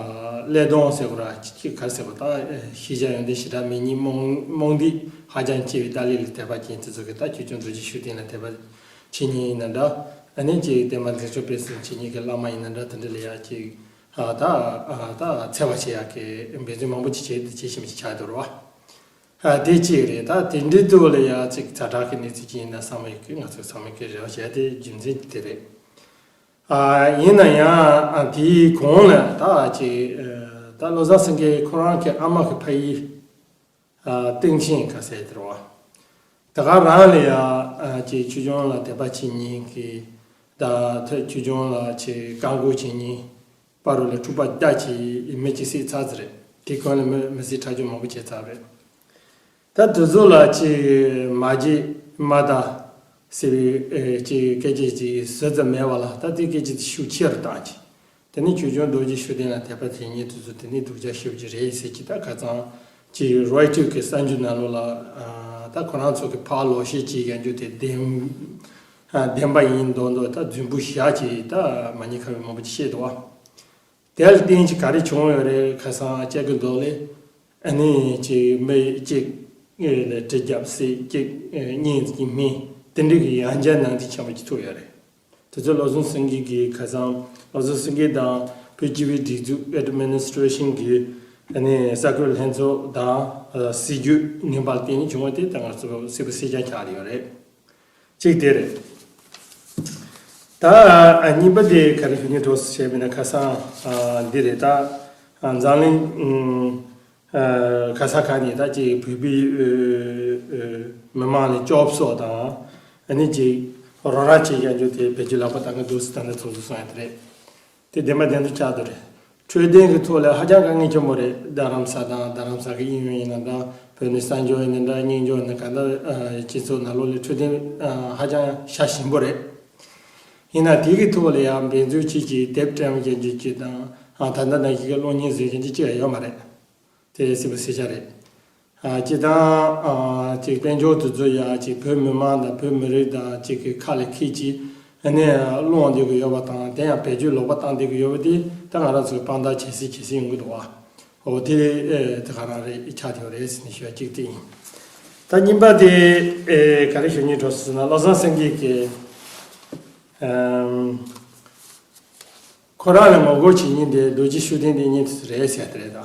ཀླད་སྟོང་ཟེར་དགོས་ར་ཅིག་ག་རེ་ཟེར་དགོས། ད་ཤེས་བྱ་ཡོན་ཏན་ཞེ་དྲག་མེད་མཁན། རྨོངས་རྨོངས་དད་ཧ་ཅང་ཆེ་བའི་ཏཱ་ལའི་ལ་དད་པ་ཅན་དེ་ཚོ་གིས་ད་ཆོས་སྐྱོང་རྡོ་རྗེ་ཤུགས་ལྡན་ལ་དད་པ་བྱེད་མཁན་ཡིན་ན་འདྲ། ཨ་ནི་ཅིག་བསྟན་པ་འཛིན་སྐྱོང་སྤེལ་གསུམ་བྱེད་མཁན་གྱི་བླ་མ་ཡིན་ན་འདྲ། དེ་འདྲ་ལ་ཡ་ཅིག། ཨ། ད། ཨ། ད་འཚེ་བ་བྱེད་ཡག་གི་འབད་བརྩོན་མང་པོ་ཅིག་བྱེད་བྱེད་བཞིན་པ་ཅིག་ཆགས་འདུག་ར། ཨ། དེ་གཅིག་རེད། ད་དེ་འདྲའི་དུས་ལ་ཡ་ཅིག་ཛ་དྲག་གི་གནས་ཚུལ་ཅིག་ཡིན་ན་བསམ་ཡོད་ཀི། ང་ཚོ་ཚང་མས་ཀི་རེ་བ་བྱས་དེ་རྒྱུ་མཚན་དེ་རེད། ཨ། ཡིན་ན་ཡང་། ཨ། དེའི་གོང་ལ་ད་ཅིག། ཨ། ད་བློ་བཟང་སེང་གེ་ཁོ་རང་གི་ཨ་མ་གི་ཕ་ཡུལ། ཨ། སྟེང་ཆེན་ཁ་ཟེར་དེ་རེད་བ། དེ་ག་རང་ལ་ཡ། ཨ། ཅིག་ཆོས་སྐྱོང་ལ་དད་པ་བྱེད་མཁན་གྱི། ད་ཐོས་ཆོས་སྐྱོང་ལ་ཅིག་བཀའ་བསྒོ་བྱེད་མཁན། བར་དུ་ལ་འཁྲུག་པ་རྒྱག་བྱས་མི་གཅིག་བསད་ཚར་ཟེར་རེད། དེ་གོང་ལ་མི་མི་གསོད་ཁྲག་སྦྱོར་མང་པོ་བྱས་ཚར་རེད། ད་དེ་ཚོ་ལ་ཅིག་མ་བརྗེད་མ་ད་ཟེར་བའི། ཨེ། ཅིག་སྐད་ཆ་ཅིག་ཟུར་ཙམ་མེད་པ་ལ། ད་དེ་སྐད་ཆ་དེ་ཤུགས་ཆེ་རུ་བཏང་ཅིག། དེ་ནས་ཆོས་སྐྱོང་རྡོ་རྗེ་ཤུགས་ལྡན་ལ་དད་པ་བྱེད་མཁན་དེ་ཚོ་དེ་ནས་སྡུག་ཅག་ཞེ་པོ་ཅིག་རེད་ཟེར་གྱི། ད་ཁ་སང་ཅིག་རོའི་ཊར་གི་གསར་འགྱུར་ནང་ལོགས་ལ། ཨ། ད་ཁོ་རང་ཚོ་གི་ཕར་ལོག་བཤད་ཅིག་ཡོང་རྒྱུ་དེ་བདེན། ཨ། བདེན་པ་ཡིན་མདོག་མདོག་ད་རྫུན་པོ་བཞག་ཅིག་ད་མ་ཉེས་ཁ་གཡོགས་མང་པོ་ཅིག་བཤད་འདུག་བ། དེ་ལ་བརྟེན་ཅིག་ག་རེ་བྱུང་ཡོད་རེད། ཁ་སང་ཅིག་གི་མདོ་ལས། ཨ་ནི་ཅིག་མི་གཅིག་ལ་གྲི་རྒྱབ་བསད། གཅིག་གཉེན་གཅིག་རྨས། དེ་འདྲ་གི་ཡང་བསྐྱར་ནང་དེ་ཆེན་པོ་ཅིག་ཐུག་ཡོད་རེད། དེ་ཚོ་བློ་བཟང་སེང་གེ་གིས། ཁ་སང་བློ་བཟང་སེང་གེ་དང་བོད་སྤྱི་པའི་སྒྲིག་འཛུགས་ཨེཌ་མི་ནི་སི་ཊྲེ་ཤན་གྱི། ཨ་ནི་གསར་འགོད་ལྷན་ཚོགས་དང་། ཨ། སྲིད་ཇུས་ངན་པ་ལ་བརྟེན་ནས་བྱུང་བ་དེ་ད་ང་ཚོ་གསལ་པོ་གསལ་རྐྱང་ཆགས་ཡོད་རེད། གཅིག་དེ་རེད། ད། ཨ། གཉིས་པ་དེ་ག་རེ་ཞུ་སྙིང་འདོད་བྱས་པ་ཡིན་ན། ཁ་སང་། ཨ། འདི་རེད། ད། ཨ། འཛམ་གླིང་། ཨ། ག་ས་ག་ནས་ད་ཅིག་བོད་པའི། ཨ། ཨ། མི་མང་ལ་སྐྱོབ་གསོ་དང་། ཨ་ནི་ཅིག་རོགས་རམ་བྱེད་ཡ་རྒྱུ་དེ་བེད་སྤྱོད་ལེགས་པོ་གཏང་གི་འདུག་ཟེར་ད་ནི་ཚོགས་འདུ་སོང་ཡ་དེ་རེད། དེ་བདེན་པ་བདེན་དུ་ཆགས་འདུག་རེད། འཕྲོད་བསྟེན་གྱི་ཐོག་ལ་ཧ་ཅང་དཀའ་ངལ་ཆེན་པོ་རེད། རྡ་རམ་ས་དང་རྡ་རམ་ས་གི་གཡས་གཡོན་ཡིན་ན་འདྲ། བོད་ནས་གསར་འབྱོར་ཡིན་ན་འདྲ། གཉེན་འབྱོར་ཡིན་ན་ག་འདྲ། སྤྱི་ཚོགས་ནང་ལོགས་ལ་འཕྲོད་བསྟེན་ཧ་ཅང་ཞན་ཞན་པོ་རེད། ཡིན་ན་དེ་གི་ཐོག་ལ་ཡང་འབད་བརྩོན་བྱེད་ཀྱི་དེབ་བཀྲམ་མཁན་གྱི་ཅིག་དང་། ད་ལྟ་ནང་བཞིན་གྱི་གློག་བརྙན་བཟོ་མཁན་གྱི་ཅིག་ཡོད་མ་རེད། དེ་སྲིད་པ་སེ་ཆ་རེད། ཨ་སྤྱི་དང་། ཨ་ཅིག་དཔལ་འབྱོར་དུ་འཛུལ་ཡ་ཅིག་བོད་མི་མང་དང་བོད་མི་རིགས་དང་ཅིག་གི་ཁ་ལ་ཁྱེར་ཅིག་ཨ་ནི་སློང་བསྡད་ཀྱི་ཡོད་པ་དང་། དེ་ཡང་བེད་སྤྱོད་ལོག་པ་བཏང་བསྡད་ཀྱི་ཡོད་པ་དེ་ད་ང་རང་ཚོས་དཔང་རྟགས་བྱེད་སྲིད་བྱེད་སྲིད་ཡོང་གི་འདུག་བ། འོ་དེ་ཨེ་དེ་ག་རང་རེད། ཆགས་བསྡད་ཡོད་རེད་ཟེར་ནས་ཞུ་ཡ་གཅིག་དེ་ཡིན། ད་གཉིས་པ་དེ་ཨེ་ག་རེ་ཞུ་སྙིང་འདོད་ཟེར་ན། བློ་བཟང་སེང་གེ་གིས་ཨམ། ཁོ་རང་ལ་ངོ་རྒོལ་བྱེད་མཁན་དེ་རྡོ་རྗེ་ཤུགས་ལྡན་དེ་གཉིས་དེ་ཚོ་རེད་ཟེར་དེ་རེད་ད།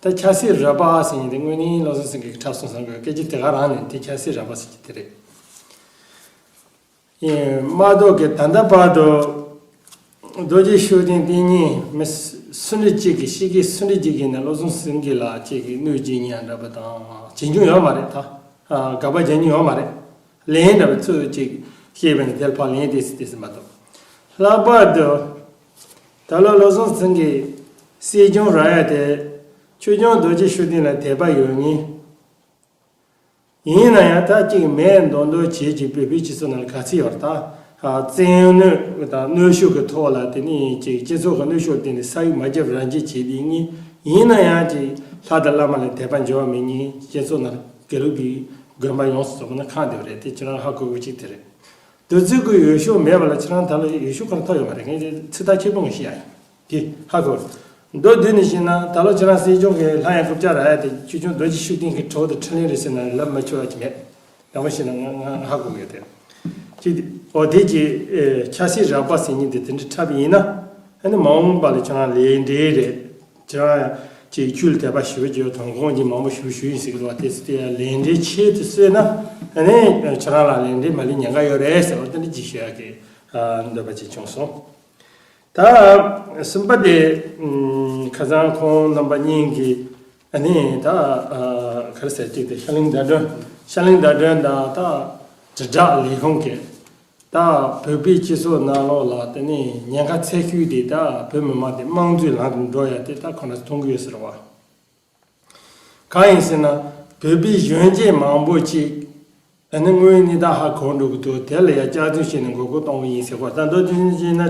ད་ཆབ་སྲིད་ར་པ་ཟེར་མཁན་དེ་དངོས་གནས་བློ་བཟང་སེང་གེ་གིས་འཁྲབ་སོང་བསམ་གི། སྐད་ཆ་དེ་ག་རང་ནས་དེ་ཆབ་སྲིད་ར་པ་ཟེར་གྱི་དེ་རེད། ཡིན་མ་གཏོགས་ཀྱི་ད་ལྟ་བར་དུ་རྡོ་རྗེ་ཤུགས་ལྡན་དེ་གཉིས་མི་སུ་འདྲ་གཅིག་གིས་ཤི་གི་སུ་འདྲ་གཅིག་གིས་ནས་བློ་བཟང་སེང་གེ་ལ་གཅིག་གིས་གནོད་སྐྱེལ་མཁན་འདྲ་པོ་དང་བྱེད་མྱོང་ཡོད་མ་རེད་ད། དགག་པ་རྒྱག་མྱོང་ཡོད་མ་རེད། ལན་འདྲ་པོ་ཚུར་ཅིག་བཤད་པ་ནི་དེར་ཕར་ལན་ཏོག་ཙམ་ཏོག་ཙམ་མ་གཏོགས། ལྷག་པར་དུ་ད་ལོ་བློ་བཟང་སེང་གེ་སྲིད་སྐྱོང་རག་ཡ་དེ་ཆོས་སྐྱོང་རྡོ་རྗེ་ཤུགས་ལྡན་ལ་དད་པ་ཡོད་ངེས། ཡིན་ན་ཡང་ད་ཅིག་མེད་མདོག་མདོག་བྱེད་ཀྱི་བོད་པའི་སྤྱི་ཚོགས་ནང་ལ་ག་ཚོད་ཡོད་རེད་ད། བཙན་གནོན་དང་གནོན་ཤུགས་ཀྱི་ཐོག་ལ་དེ་ནི་ཅིག་སྤྱི་ཚོགས་ཀྱི་གནོན་ཤུགས་བརྟེན་ནས་ས་ཡིག་མ་བརྒྱབ་རང་བརྒྱབ་བྱས་དེ་ངེས། ཡིན་ན་ཡང་ཅིག་ལྷ་དང་བླ་མ་ལ་དད་པ་འབྱོར་བ་མེད་ངེས། སྤྱི་ཚོགས་ནང་དགེ་ལུགས་པའི་དགོན་པ་ཡོངས་སུ་རྫོགས་པ་ན་ཁག་འདུག་རེད། དེ་ཁྱེད་རང་ཧ་གོ་དགོས་གཅིག་དེ་རེད། དེ་ཚོའི་གི་འོས་ཤོག་མེད་པ་ལ་ཁྱེད་རང་ད་ལོ་འོས་ཤོག་གང་ཐོབ་ཡོད་མ་རེད། ངས་ཚིག་ཐག་ཆོད་པོ་ངས་བཤད་ཡ་ཡིན། དེ་ཧ་གོ། མདོར་བསྡུས་ནས་བཤད་ན་ད་ལོ་ཁྱེད་རང་སྲིད་སྐྱོང་གི་ལྷ་ཡང་རྐུབ་བཀྱག་རག་ཡ་དེ་ཆོས་སྐྱོང་རྡོ་རྗེ་ཤུགས་ལྡན་གྱི་གྲོགས་དང་འཕྲིན་ལས་རེད་ཟེར་ན་ལབ་མ་ཆོག་ཡ་ཅིག་མེད། དྲང་པོ་བཤད་ན་ང་ང་ཧ་གོ་གི་ཡོད་དེ། ཅིག་འོ་དེ་ཅིག་ཆབ་སྲིད་ར་པ་ཟེར་མཁན་དེ་དེ་འདྲ་འཁྲབ་ཡིན་ན། ཨ་ནི་མ་འོངས་པ་ལ་ཁྱེད་རང་ལས་འབྲས་རེད། ཁྱེད་རང་ཡང་ཅིག་ཆོས་ལ་དད་པ་ཞེ་པོ་ཅིག་ཡོད། དོན་ཁོང་ཅིག་མང་པོ་ཞེ་པོ་ཞུ་ཡིན་ཟེར་གི་འདུག་བ། དེ་ཚོ་དེ་ཡང་ལས་འབྲས་ཆེད་དུ་བསོད་ན། ཨ་ནི་ཁྱེད་རང་ལ་ལས་འབྲས་མ་ལུས་ཉེན་ཁ་ཡོད་རེད་ཟེར་བ་དེ་འདྲ་ཅིག་ཞུ་ཡག་གི་འདོད་པ་ཅིག་བྱུང་སོང་། ད་གསུམ་པ་དེ་ཁ་སང་ཁོང་རྣམ་པ་གཉིས་ཀྱིས་ཨ་ནི་ད་ག་རེ་ཟེར་གཅིག་དེ་ཤར་གླིང་ཟླ་སྒྲོན། ཤར་གླིང་ཟླ་སྒྲོན་དང་ད་དྲིལ་བསྒྲགས་ལས་ཁུངས་ཀྱི། ད་བོད་པའི་སྤྱི་ཚོགས་ནང་ལོགས་ལ་དེ་ནས་ཉེན་ཁ་ཚ་ཤོས་དེ་ད་བོད་མི་མང་དེ་དམངས་གཙོའི་ལམ་དུ་འགྲོ་ཡ་དེ་ད་ཁོ་ན་མཐོང་གི་ཡོད་ཟེར་བ། གང་ཡིན་ཟེར་ན་བོད་པའི་གཞོན་སྐྱེས་མང་པོ་ཅིག་ཨ་ནི་དངོས་གནས་ད་ཧ་གོ་འགྲོ་གི་འདུག་དེ་ལ་ཡ་སྐྱག་རྫུན་བཤད་ནས་མགོ་སྐོར་གཏོང་གི་ཡིན་ཟེར་བ། ད་མདོར་བསྡུས་ནས་བཤད་ན་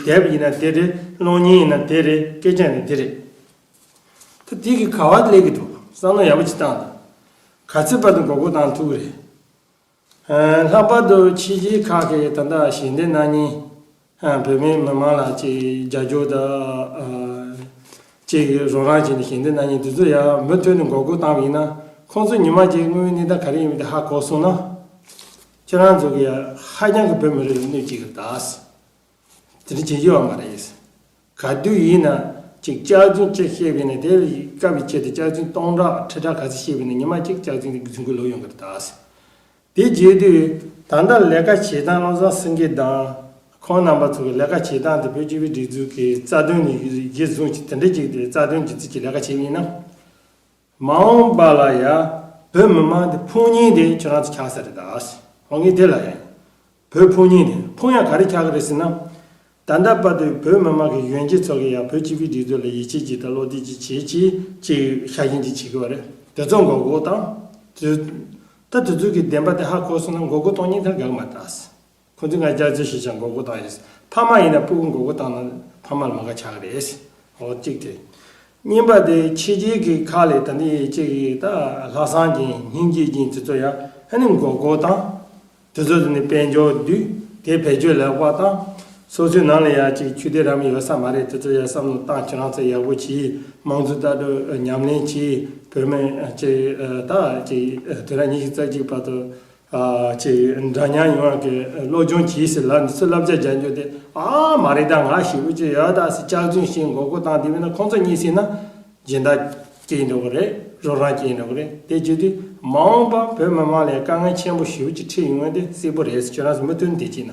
དེབ་ཡིན་ན་དེ་རེད། གློག་བརྙན་ཡིན་ན་དེ་རེད། སྐད་ཆ་ཡིན་ན་དེ་རེད། ད་དེ་གི་ག་བ་སླེབས་ཀྱི་འདུག་བསམ་བློ་ཡག་པོ་ཅིག་བཏང་དང་། ག་ཚོད་བར་དུ་མགོ་སྐོར་བཏང་ཐུབ་ཀྱི་རེད། ལྷག་པར་དུ་ཕྱི་རྒྱལ་ཁག་གི་ད་ལྟ་ཞལ་འདེབས་གནང་མཁན་བོད་མི་མི་མང་ལ་ཅིག་རྒྱབ་སྐྱོར་དང་ཅིག་རོགས་རམ་བྱས་ནས་ཞལ་འདེབས་གནང་མཁན་དེ་ཚོ་ཡང་མུ་མཐུད་ནས་མགོ་སྐོར་བཏང་བ་ཡིན་ན། ཁོང་ཚོ་ཉི་མ་གཅིག་དངོས་ཡོད་གནས་སྟངས་ག་རེ་ཡིན་མིན་དེ་ཧ་གོ་སོང་ན། ཁྱེད་རང་ཚོ་གིས་ཧ་ཅང་གི་བོད་མི་རིགས་ལ་གནོད་བྱེད་ཀྱི་རེད་ད། དེ་འདྲ་བྱེད་རྒྱུ་ཡོད་མ་རེད། ག་དུས་ཡིན་ན་ཅིག་སྐྱག་རྫུན་ཅིག་བཤད་པ་ཡིན་ན་དེ་ལ་སྐབས་ཀྱི་ཆེད་དུ་སྐྱག་རྫུན་སྟོང་ཕྲག་ཁྲི་ཕྲག་ག་ཚོད་བཤད་པ་ཡིན་ན་ཉི་མ་གཅིག་སྐྱག་རྫུན་དེ་རྫུན་གི་ལོག་ཡོང་གི་རེད་ད། དེ་བྱེད་དུས་ད་ལྟ་ལས་ཀ་བྱེད་སྟངས་བློ་བཟང་སེང་གེ་དང་ཁོང་རྣམ་པ་ཚོ་གི་ལས་ཀ་བྱེད་སྟངས་དེ་བོད་སྤྱི་པའི་སྒྲིག་འཛུགས་ཀྱི་རྩ་དོན་ནས་གཞི་བཟུང་གི་དེ་འདྲ་ཅིག་དེ་རྩ་དོན་གྱི་ཚིག་གི་ལས་ཀ་བྱེད་པ་ཡིན་ན། མ་འོངས་པ་ལ་ཡ་བོད་མི་མང་དེ་ཕུང་མཁན་དེ་ཁྱོད་རང་ཚོ་ཆགས་ས་རེད་ད། ཧོ་ངས་དེ་ལ་ཡ་བོད་ཕུང་མཁན་དེ་ཕུང་ཡ་ག་རེ་ཆགས་ཀྱི་རེད་ཟེར་ན། ད་ལྟ་བར་དུ་བོད་མི་མང་གི་གཞོན་སྐྱེས་ཚོ་གིས་ཡ་བོད་སྤྱི་པའི་སྒྲིག་འཛུགས་ལ་ཡིད་ཆེས་ཅིག་དང་བློ་གཏད་ཅིག་བྱེད་ཅིག་ཅིག་ཤ་ཞེན་ཅིག་བྱེད་ཀྱི་ཡོད་རེད། དེ་ཚོ་མགོ་སྐོར་བཏང་། དེ་ད་དེ་ཚོ་གི་བདེན་པ་དེ་ཧ་གོ་སོང་ན་མགོ་སྐོར་གཏོང་མཁན་དེ་དགའ་གི་མ་རེད་ད། ཁོ་ཚོས་ང་སྐྱག་རྫུན་བཤད་ཀྱང་མགོ་སྐོར་བཏང་ཡིན། ཕ་མ་ཡིན་ན་སྤུ་གུ་མགོ་སྐོར་བཏང་ན་ཕ་མ་ལ་མ་དགའ་ཆགས་ཀྱི་རེད། འོ་གཅིག་དེ། གཉིས་པ་དེ་ཕྱི་རྒྱལ་གྱི་ཁ་ལས་ད་ནི་གཅིག་གིས་ད་ལྷག་བསམ་ཅན་སྙིང་རྗེ་ཅན་དེ་ཚོ་ཡང་ཨ་ནི་མགོ་སྐོར་བཏང་། དེ་ཚོ་དེ་ནི་དཔལ་འབྱོར་བསྡུས། དེ་བེད་སྤྱོད་ལེགས་པ་བཏང་། སོ་སོའི་ནང་ལ་ཡང་གཅིག་ཆོས་དད་རང་མོས་ཡོད་ས་མ་རེད། དེ་ཚོ་ཡང་བསམ་བློ་བཏང་། ཁྱེད་རང་ཚོ་ཡག་པོ་བྱེད། དམངས་གཙོ་ལྟ་གྲུབ་ཉམས་ལེན་བྱེད། བོད་མི་གཅིག་ད་གཅིག་དུས་རབས་ཉི་ཤུ་རྩ་གཅིག་བར་དུ། ཨ་ཅེ་འདྲ་མཉམ་ཡོང་བ་གི་སློབ་སྦྱོང་གྱིས་ཟེར་ལབ་འདི་ཚོ་བསླབ་བྱ་རྒྱག་རྒྱུ་དེ་ཨ་མ་རེད་ད། ང་ཞེ་པོ་ཅིག་ཡོད་ད་ཟེར་སྐྱག་རྫུན་བཤད་མགོ་སྐོར་བཏང་དེ་མིན་ན་ཁོང་ཚོ་གཉིས་ཟེར་ན་སྦྱིན་བདག་སྐྱེས་འགྲོ་གི་རེད། རོགས་རམ་སྐྱེས་འགྲོ་གི་རེད། དེ་བྱེད་དུས་མ་འོངས་པ་བོད་མི་མང་ལ་དཀའ་ངལ་ཆེན་པོ་ཞེ་པོ་ཅིག་འཕྲད་ཡོང་བ་དེ་གསལ་པོ་རེད་ཟེར། ཁྱོད་རང་ཚོ་མུ་མཐུད་དེ་བྱས་ན་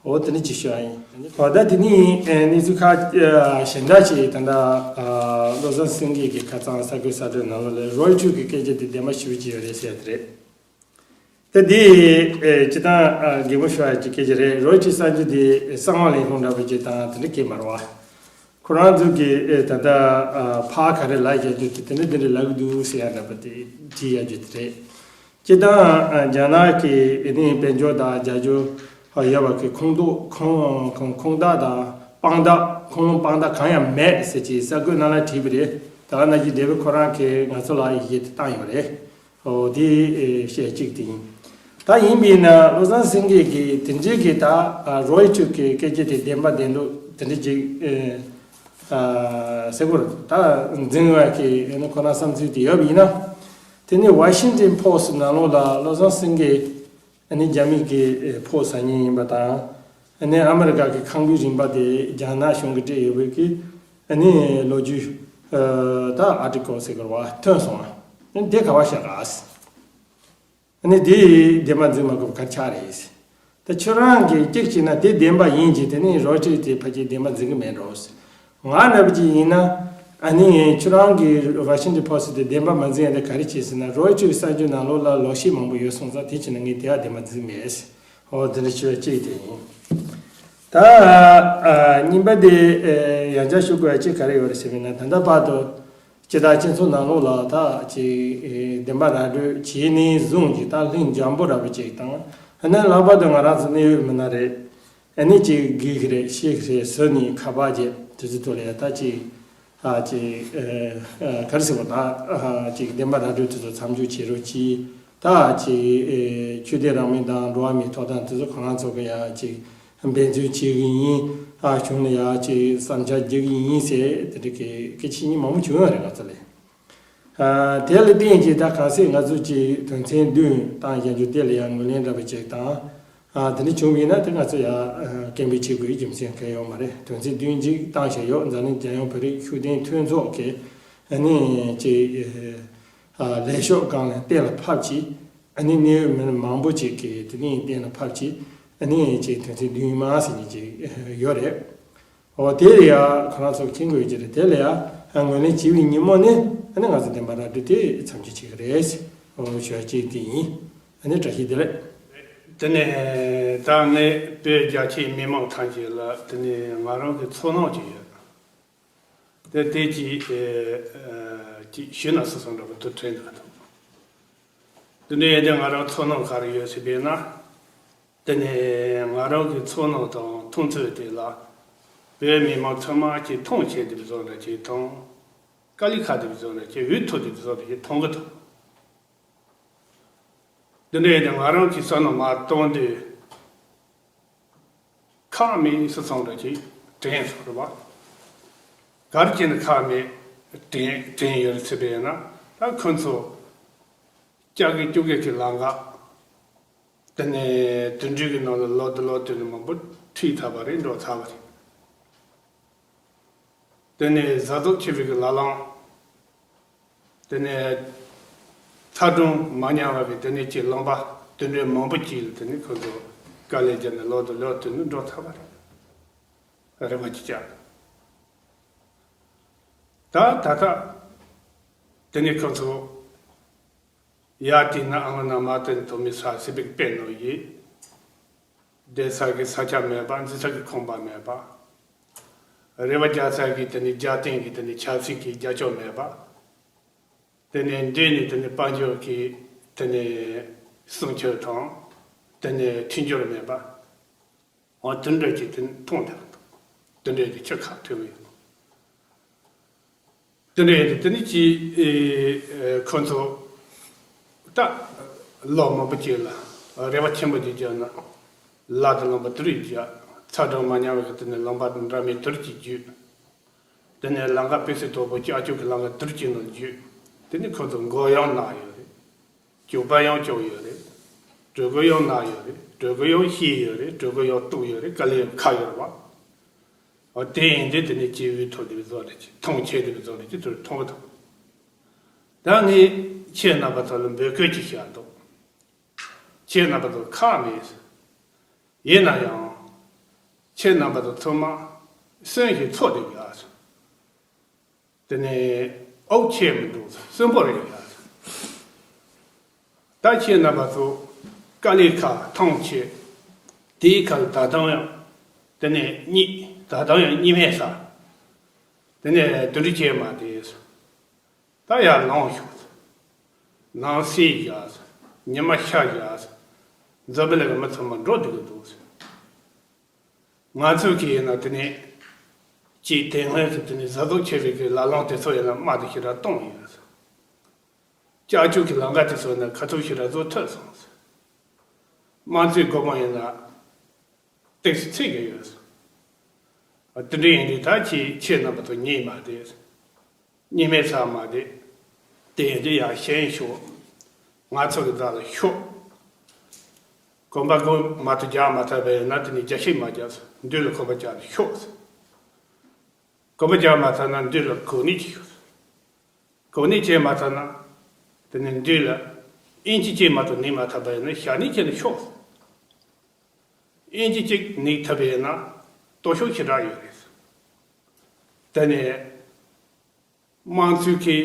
འོ་དེ་འདྲ་ཅིག་ཤོད་ཨ་ཡིན། གོ་ད་དེ་ནི་གནས་ཚུལ་ཁག་གཞན་དག་ཅིག་ད་ལྟ་བློ་བཟང་སེང་གེ་གི་ཁ་ཚང་ས་ཁུལ་ས་ཁྲོད་ནང་ལོགས་ལ་རོའི་ཊར་གི་སྐད་ཆ་དེ་བདེན་པ་ཞེ་པོ་ཅིག་ཡོད་རེད་ཟེར་ཡ་དེ་རེད། ད་འདི་ཨེ་སྤྱིར་བཏང་ཨ་རྒན་པོ་ཤོག་ཡ་གཅིག་སྐད་ཆ་རེད། རོའི་ཊར་གསར་འགྱུར་འདི་གསང་བ་ལས་ཁུངས་འདྲ་པོ་ཅིག་དང་དེ་འདྲ་སྐད་མ་རེད་བ། ཁོ་རང་ཚོ་གི་ཨེ་ད་ལྟ་ཨ་ཕར་ག་རེ་ལབ་བཞག་རྒྱུ་དེ་དེ་འདྲ་དེ་འདྲ་ལབ་གི་འདུག་ཟེར་ཡ་འདྲ་པོ་དེ་བྲིས་ཡ་རྒྱུ་དེ་རེད། སྤྱིར་བཏང་ཨ་རྒྱ་ནག་གི་ཨེ་ནི་དཔལ་འབྱོར་དང་རྒྱ་འབྱོར་ཨ་ཡོད་པ་གི་ཁོངས་གཏོགས་ཁོངས་ཁོངས་ཁོངས་དག་དང་དཔང་རྟགས་ཁུངས་ལུང་དཔང་རྟགས་གང་ཡང་མེད་ཟེར་གྱི་གསར་འགོད་ནང་ལ་བྲིས་པ་རེད། ད་ག་ནང་བཞིན་ཌེ་བིཌ་ཁོ་རང་གིས་ང་ཚོ་ལ་ཡི་གེ་དེ་བཏང་ཡོད་རེད། ཨོ་དེ་ཨེ་བཤད་གཅིག་དེ་ཡིན། ད་ཡིན་པས་ན་བློ་བཟང་སེང་གེ་གིས་དེ་འདྲའི་གི་ད་ཨ་རོའི་ཊར་གི་སྐད་ཆ་དེ་བདེན་པ་བདེན་འདུག་དེ་འདྲ་ཅིག་ཨ་ཟེར་དགོས་རེད། ད་འཛིན་བ་གི་ཨ་ནི་ཁོ་རང་བསམ་ཚུལ་དེ་ཡོད་པ་ཡིན་ན། དེ་ནི་ཝ་ཤིང་ཊོན་པོ་སི་ཊི་ནང་ལོགས་ལ་བློ་བཟང་སེང་གེ་ཨ་ནི་རྒྱ་མི་གི་ཨེ་ཕོ་ཟ་མཁན་ཡིན་པ་དང་། ཨ་ནི་ཨ་མི་རི་ཀ་གི་ཁང་པའི་རིན་པ་དེ་རྒྱ་ནག་གཞུང་གིས་སྤྲད་ཡོད་པའི་གི་ཨ་ནི་ལོ་རྒྱུས་ཨ་ད་ཨར་ཊི་ཀལ་ཟེར་དགོས་རེད་བ་ཐོན་སོང་བ། ཨ་ནི་དེ་ག་བ་བཞག་ག་ཨ་ནི་དེ་བདེན་པ་འཛིན་མ་དགོས་པ་ག་རེ་ཆགས་རེད། ད་ཁྱོད་རང་གིས་གཅིག་བྱས་ན་དེ་བདེན་པ་ཡིན་གྱི་དེ་ནི་རོའི་ཊར་དེ་ཕལ་ཆེར་བདེན་པ་འཛིན་གི་མེད་འགྲོ། ང་འདྲ་པོ་ཅིག་ཡིན་ན་ཨ་ནི་ཁྱོད་རང་གིས་ཝ་ཤིང་ཊོན་པོ་སི་ཊི་དེ་བདེན་པ་མ་འཛིན་ཡ་དེ་ག་རེ་བྱས་ཟེར་ན་རོའི་ཊར་གསར་འགྱུར་ནང་ལོགས་ལ་ལོག་བཤད་མང་པོ་ཡོད་སོང་ཙང་དེ་བྱས་ན་ངས་དེ་ཡང་བདེན་པ་འཛིན་མེད། ཨོ་དེ་འདྲ་བྱས་པ་གཅིག་དེ་ཡིན། ད་ཨ་གཉིས་པ་དེ་ཨེ་ཡང་བསྐྱར་ཞུ་དགོས་ཡ་གཅིག་ག་རེ་ཡོད་རེད་ཟེར་བས་ན་ད་ལྟ་བར་དུ། སྤྱི་དང་སྤྱི་ཚོགས་ནང་ལོགས་ལ་ད་ཅིག་བདེན་པ་ར་སྤྲོད་བྱས་ནས་བཟུང་ཅིག་ད་ལྷིང་འཇམ་པོ་འདྲ་པོ་ཅིག་དང་། ཨ་ནི་ལྷག་པར་དུ་ང་རང་ཚོ་གནད་ཡོད་མི་སྣ་རེད། ཨ་ནི་ཅིག་སྒུག་གི་རེད་ཤེས་ཀྱི་རེད་ཟེར་ནས་ཁ་པར་བརྒྱབ་དེ་ཚོའི་ཐོག་ལ་ཡ་ད་ཅིག་ཨ་ཅིག་ཨ་ག་རེ་ཟེར་བ་ད་ཨ་ཅིག་བདེན་པ་ར་སྤྲོད་དེ་ཚོ་མཚམས་འཇོག་བྱེད་རོགས་གྱིས། ད་ཅིག་ཨ་ཆོས་དད་རང་མོས་དང་འགྲོ་བ་མིའི་ཐོབ་ཐང་དེ་ཚོ་ཁོ་རང་ཚོ་གི་ཡ་ཅིག་འབད་བརྩོན་བྱེད་ཀྱི་ཡིན། ཨ་གཞུང་ལ་ཡ་ཅིག་བསམ་འཆར་རྒྱག་གི་ཡིན་ཟེར་དེ་འདྲ་གི་སྐད་ཆ་གཉིས་མང་པོ་བྱུང་ཡོད་རེད་ང་ཚོ་ལ། ཨ་དེ་ལ་བརྟེན་གྱིས་ད་གལ་སྲིད་ང་ཚོ་ཅིག་དོན་ཚན་བདུན་བཏང་བཞག་རྒྱུ་དེ་ལ་ཡང་ངོས་ལེན་འདྲ་པོ་ཅིག་དང་། ཨ་དེ་འདྲ་བྱུང་བ་ཡིན་ན་དེ་ང་ཚོ་ཡང་ཨ་སྐད་འབོད་བྱེད་དགོས་རྒྱུ་མཚན་གང་ཡང་ཡོད་མ་རེད། དོན་ཚན་བདུན་ཅིག་བཏང་བཞག་ཡོད། འཛམ་གླིང་རྒྱལ་ཡོངས་བོད་རིགས་ཤུགས་ལྡན་མཐུན་ཚོགས་ཀྱི་ཨ་ནི་ཅིག་ཨ་ལས་ཤོག་སྒང་ལ་གཏན་ལ་ཕབ་ཅིག་ཨ་ནི་གནད་ཡོད་མི་སྣ་མང་པོ་ཅིག་གིས་དེ་ནས་གཏན་ལ་ཕབ་ཅིག་ཨ་ནི་ཅིག་དོན་ཚན་བདུན་མ་ཟེར་མཁན་ཅིག་ཡོད་རེད། འོ་དེ་ལ་ཡ་ཁོ་རང་ཚོ་མཁྱེན་དགོས་ཀྱི་རེད། དེ་ལ་ཡ་ངོས་ལེན་བྱས་པའི་ཉིན་མོ་ནས་ཨ་ནི་ང་ཚོ་བདེན་པ་ར་སྤྲོད་དེ་མཚམས་འཇོག་བྱེད་ཀྱི་རེད། འོ་ཞུ་བ་གཅིག་དེ་ཡིན། ཨ་ནི་བཀྲ་ཤིས་བདེ་ལེགས། དེ་ནས་ད་ངས་བོད་རྒྱ་ཆེའི་མི་མང་ཐམས་ཅད་ལ་དེ་ནས་ང་རང་གི་ཚོར་སྣང་ཅིག་ཡོད། དེ་དེ་ཅིག་ཨེ་ཨེ་ཅིག་ཞུས་ན་སོ་སོ་འདྲ་པོ་དུ་དྲན་འདུག་ཐུབ། དེ་འདྲ་ཡིན་དུས་ང་རང་ཚོར་སྣང་ག་རེ་ཡོད་ཟེར་བས་ན། དེ་ནས་ང་རང་གི་ཚོར་སྣང་དང་མཐོང་ཚུལ་དེ་ལ་བོད་མི་མང་ཚང་མ་གྱིས་མཐོང་ཆེན་དེ་བཟོ་འདྲ་ཅིག་དང་། དཀའ་ལས་ཁག་དེ་བཟོ་འདྲ་ཅིག་འུ་ཐུག་དེ་བཟོ་འདྲ་ཅིག་མཐོང་གི་འདུག་དེ་འདྲ་ཡིན་དུས་ང་རང་གི་བསམ་བློ་མར་གཏོང་དུས། ཁག་མེད་སུ་སོང་འདྲ་ཅིག་དྲན་སོང་རེད་བ། ག་རེ་བྱས་ནས་ཁག་མེད་དྲན་དྲན་ཡོད་རེད་ཟེར་བས་ན། ད་ཁོ་ཚོ་ལྕགས་ཀྱི་སྐྱོ་གས་ཀྱི་ལམ་ཁ། དེ་ནས་དུད་འགྲོའི་གི་ནང་ལ་ལོ་དུ་ལོ་དུ་ནས་མང་པོ་ཁྲིད་ཚར་བ་རེད། འགྲོ་ཚར་བ་རེད། དེ་ནས་གཟའ་ཟླ་ཆེ་བའི་གི་ལ་ལང་། དེ་ནས་ཚ་གྲང་མ་མཉམ་པ་གི་དེ་ནས་ཀྱི་ལུང་པ་དེ་འདྲའི་མང་པོ་ཅིག་ལ་དེ་ནས་ཁོ་ཚོ་དཀའ་ལས་བརྒྱབ་ནས་ལོ་དང་ལོ་དེ་ནས་འགྲོ་ཐུབ་པ་རེད། རེ་བ་ཅིག་བྱ། ད་ད་ལྟ་དེ་ནས་ཁོ་ཚོ་ཡར་དེ་ན་ཨ་མ་ན་མ་དེ་ཐོག་མི་ས་སི་པིག་པེ་ནོ་ཡིས། བསྡད་ས་གི་ས་ཆ་མེད་པ། འཛུལ་ས་གི་ཁང་པ་མེད་པ། རེ་བ་རྒྱག་ས་གི་དེ་ནི་རྒྱ་སྟེང་གི་དེ་ནི་ཆབ་སྲིད་ཀྱི་རྒྱབ་སྐྱོར་མེད་པ། དེ་ནི་འདི་ནི་དེ་ནི་དཔལ་འབྱོར་གྱི་དེ་ནི་སྲུང་སྐྱོབ་དང་། དེ་ནི་མཐུན་སྦྱོར་མེད་པ། འོ་དེ་འདྲ་ཅིག་དེ་མཐོང་དེ་དེ་འདྲ་ཅིག་ཆེ་ཁག་ཐོན་གི་ཡོད། དེ་འདྲ་ཡིན་དུས་དེ་ནི་ཅི་ཨེ་ཁོ་ཚོ་ད་ལོ་མང་པོ་ཅིག་ལ་རེ་བ་ཆེན་པོ་ཅིག་བརྒྱབ་ན། ལ་དང་ལུང་པ་དུར་ཅིག་བརྒྱབ། ཚ་གྲང་མ་མཉམ་པའི་དེ་ནི་ལུང་པ་འདྲ་མིན་དུར་ཅིག་བརྒྱུད། དེ་ནས་ལམ་ཁ་དཔེ་སྲིད་དོག་པོ་ཀྱག་ཀྱོག་གི་ལམ་ཁ་དུར་ཅིག་ནང་བརྒྱུད། དེ་ནི་ཁོ་ཚོ་མགོ་ཡང་ན་ཡོད་རེད། གྱོད་པ་ཡང་གྱོད་ཡོད་རེད། གྲོད་ཁོག་ཡང་ན་ཡོད་རེད། གྲོད་ཁོག་ཡང་ཤི་ཡོད་རེད། གྲོད་ཁོག་ཡང་ལྟོགས་ཡོད་རེད། དཀའ་ལས་ཡང་ཁག་ཡོད་རེད་བ། འོ་དེ་ཡིན་དུས་དེ་ནས་སྐྱེས་བུའི་ཐོག་དེ་བཟོ་འདྲ་ཅིག་མཐོང་ཆེན་དེ་བཟོ་འདྲ་ཅིག་དུར་མཐོང་གི་འདུག་ད་ངས་ཁྱེད་རྣམ་པ་ཚོ་ལ་འབོད་སྐུལ་ཅིག་བྱ་འདུག་ཁྱེད་རྣམ་པ་ཚོ་ཁག་མེད། ཡིན་ན་ཡང་ཁྱེད་རྣམ་པ་ཚོ་ཚང་མ་གསོན་ཞིག་འཚོ་བསྡད་དགོས། དེ་ནས་ཨོ་ཆེ་མི་འདུག་གསོན་པོ་རེད་ཡ། ད་ཁྱེད་རྣམ་པ་ཚོ་དཀའ་ལས་ཁག་མཐོང་ཆེ། དེའི་ཁར་ད་དུང་ཡང་དེ་ནས་གཉིད་ད་དུང་ཡང་གཉིད་མེད་ས། དེ་ནས་དུད་འགྲོ་ཁྱེད་མ་དེ། ད་ཡར་ལངས་ཤོག་ནང་སེམས་བཞག་ཉི་མ་ཤར་བཞག་འཛམ་བུ་གླིང་གི་མི་ཚང་མ་འགྲོ་སྡོད་ཀྱི་འདུག་ང་ཚོ་གིས་ཡིན་ན་དེ་ནས་ཅིག་དེ་སྔོན་གྱི་དེ་ནས་བཟའ་བཏུང་ཆེ་བའི་གི་ལ་ལུང་དེ་ཚོ་ཡིན་ན་དམག་དེ་ཞེ་དྲག་གཏོང་ཡོད། ལྕགས་ཆུ་གི་ལམ་ཁ་དེ་ཚོ་ཡིན་ན་ཁ་ཐུག་ཞེ་དྲག་བཟོ་ཐུབ་སོང་། དམངས་གཙོའི་སྒོ་མོ་ཡིན་ན་ཏོག་ཙམ་ཚིག་གི་ཡོད། དེ་འདྲ་ཡིན་དུས་ད་ཁྱེད་ཁྱེད་རྣམ་པ་ཚོ་ཉན་མ་བསྡད། ཉན་མེད་ཚར་མ་བསྡད། དེ་ཡིན་དུས་ཡར་ཞེན་ཤོག་ང་ཚོ་གི་རྩ་ལ་ཤོག་གོམ་པ་གོ་མ་ཐུབ་རྒྱག་མ་ཐུབ་པ་ཡིན་ན་དེ་ནས་རྒྱ་ཞིག་མ་རྒྱག་མདུན་ལ་གོམ་པ་རྒྱག་ནས་ཤོག་གོམ་པ་རྒྱག་མ་ཐུབ་ན་མདུན་ལ་གོ་གནས་ཅིག་ཤོག་གོ་གནས་བྱས་མ་ཐུབ་ན་དེ་ནས་མདུན་ལ་ཨིན་ཅི་བྱས་མ་ཐུབ་ནས་མ་ཐུབ་པ་ཡིན་ན་ཞག་ནས་ཁྱེད་ནས་ཤོག་ཨིན་ཅི་གཅིག་ནས་ཐུབ་པ་ཡིན་ན་སྟོབས་ཤུགས་ཞེ་དྲག་ཡོད་རེད། དེ་ནས་དམངས་གཙོའི་གི་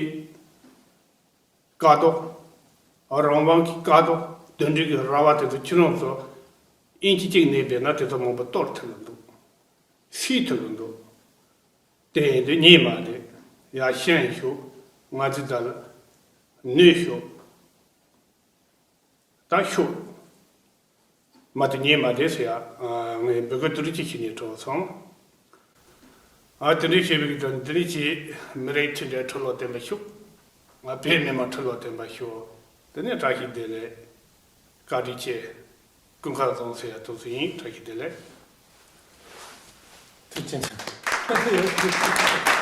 དཀའ་སྡུག་རང་དབང་གི་དཀའ་སྡུག་དོན་འགྲིག་གི་ར་བ་དེ་ཚོ་ཁྱེད་རང་ཚོ་ཨིན་ཅི་གཅིག་ནས་བས་ན་དེ་ཚོ་མང་པོ་གཏོར་ཐུབ་ཀྱི་འདུག་སེལ་ཐུབ་ཀྱི་འདུག་དེ་ཡིན་དུས་ཉན་མ་བསྡད། ཡར་ཞེན་ཤོག་ང་ཚོའི་རྩ་ལ་ནུས་ཤོག་ད་ཤོག་མ་གཏོགས་ཉན་མ་བསྡད་ཟེར་ཡ། ངས་འབོད་སྐུལ་དེ་འདྲ་ཅིག་བྱས་ནས་འགྲོ་སོང་། ཨ་དེ་འདྲ་བྱས་པའི་དོན་འདི་ནི་ཅིག་མི་རིགས་མཐུན་སྒྲིལ་ཁྲི་ལོ་བརྟན་པ་ཤོག་ང་བོད་མི་མང་ཁྲི་ལོ་བརྟན་པ་ཤོག་དེ་ནས་བཀྲ་ཤིས་བདེ་ལེགས། བཀའ་དྲིན་ཆེ། སྐུ་ཁམས་བཟང་ཟེར་ཡ་དེ་ཚོ་ཡིན། བཀྲ་ཤིས་བདེ་ལེགས། ཐུགས་རྗེ་ཆེ།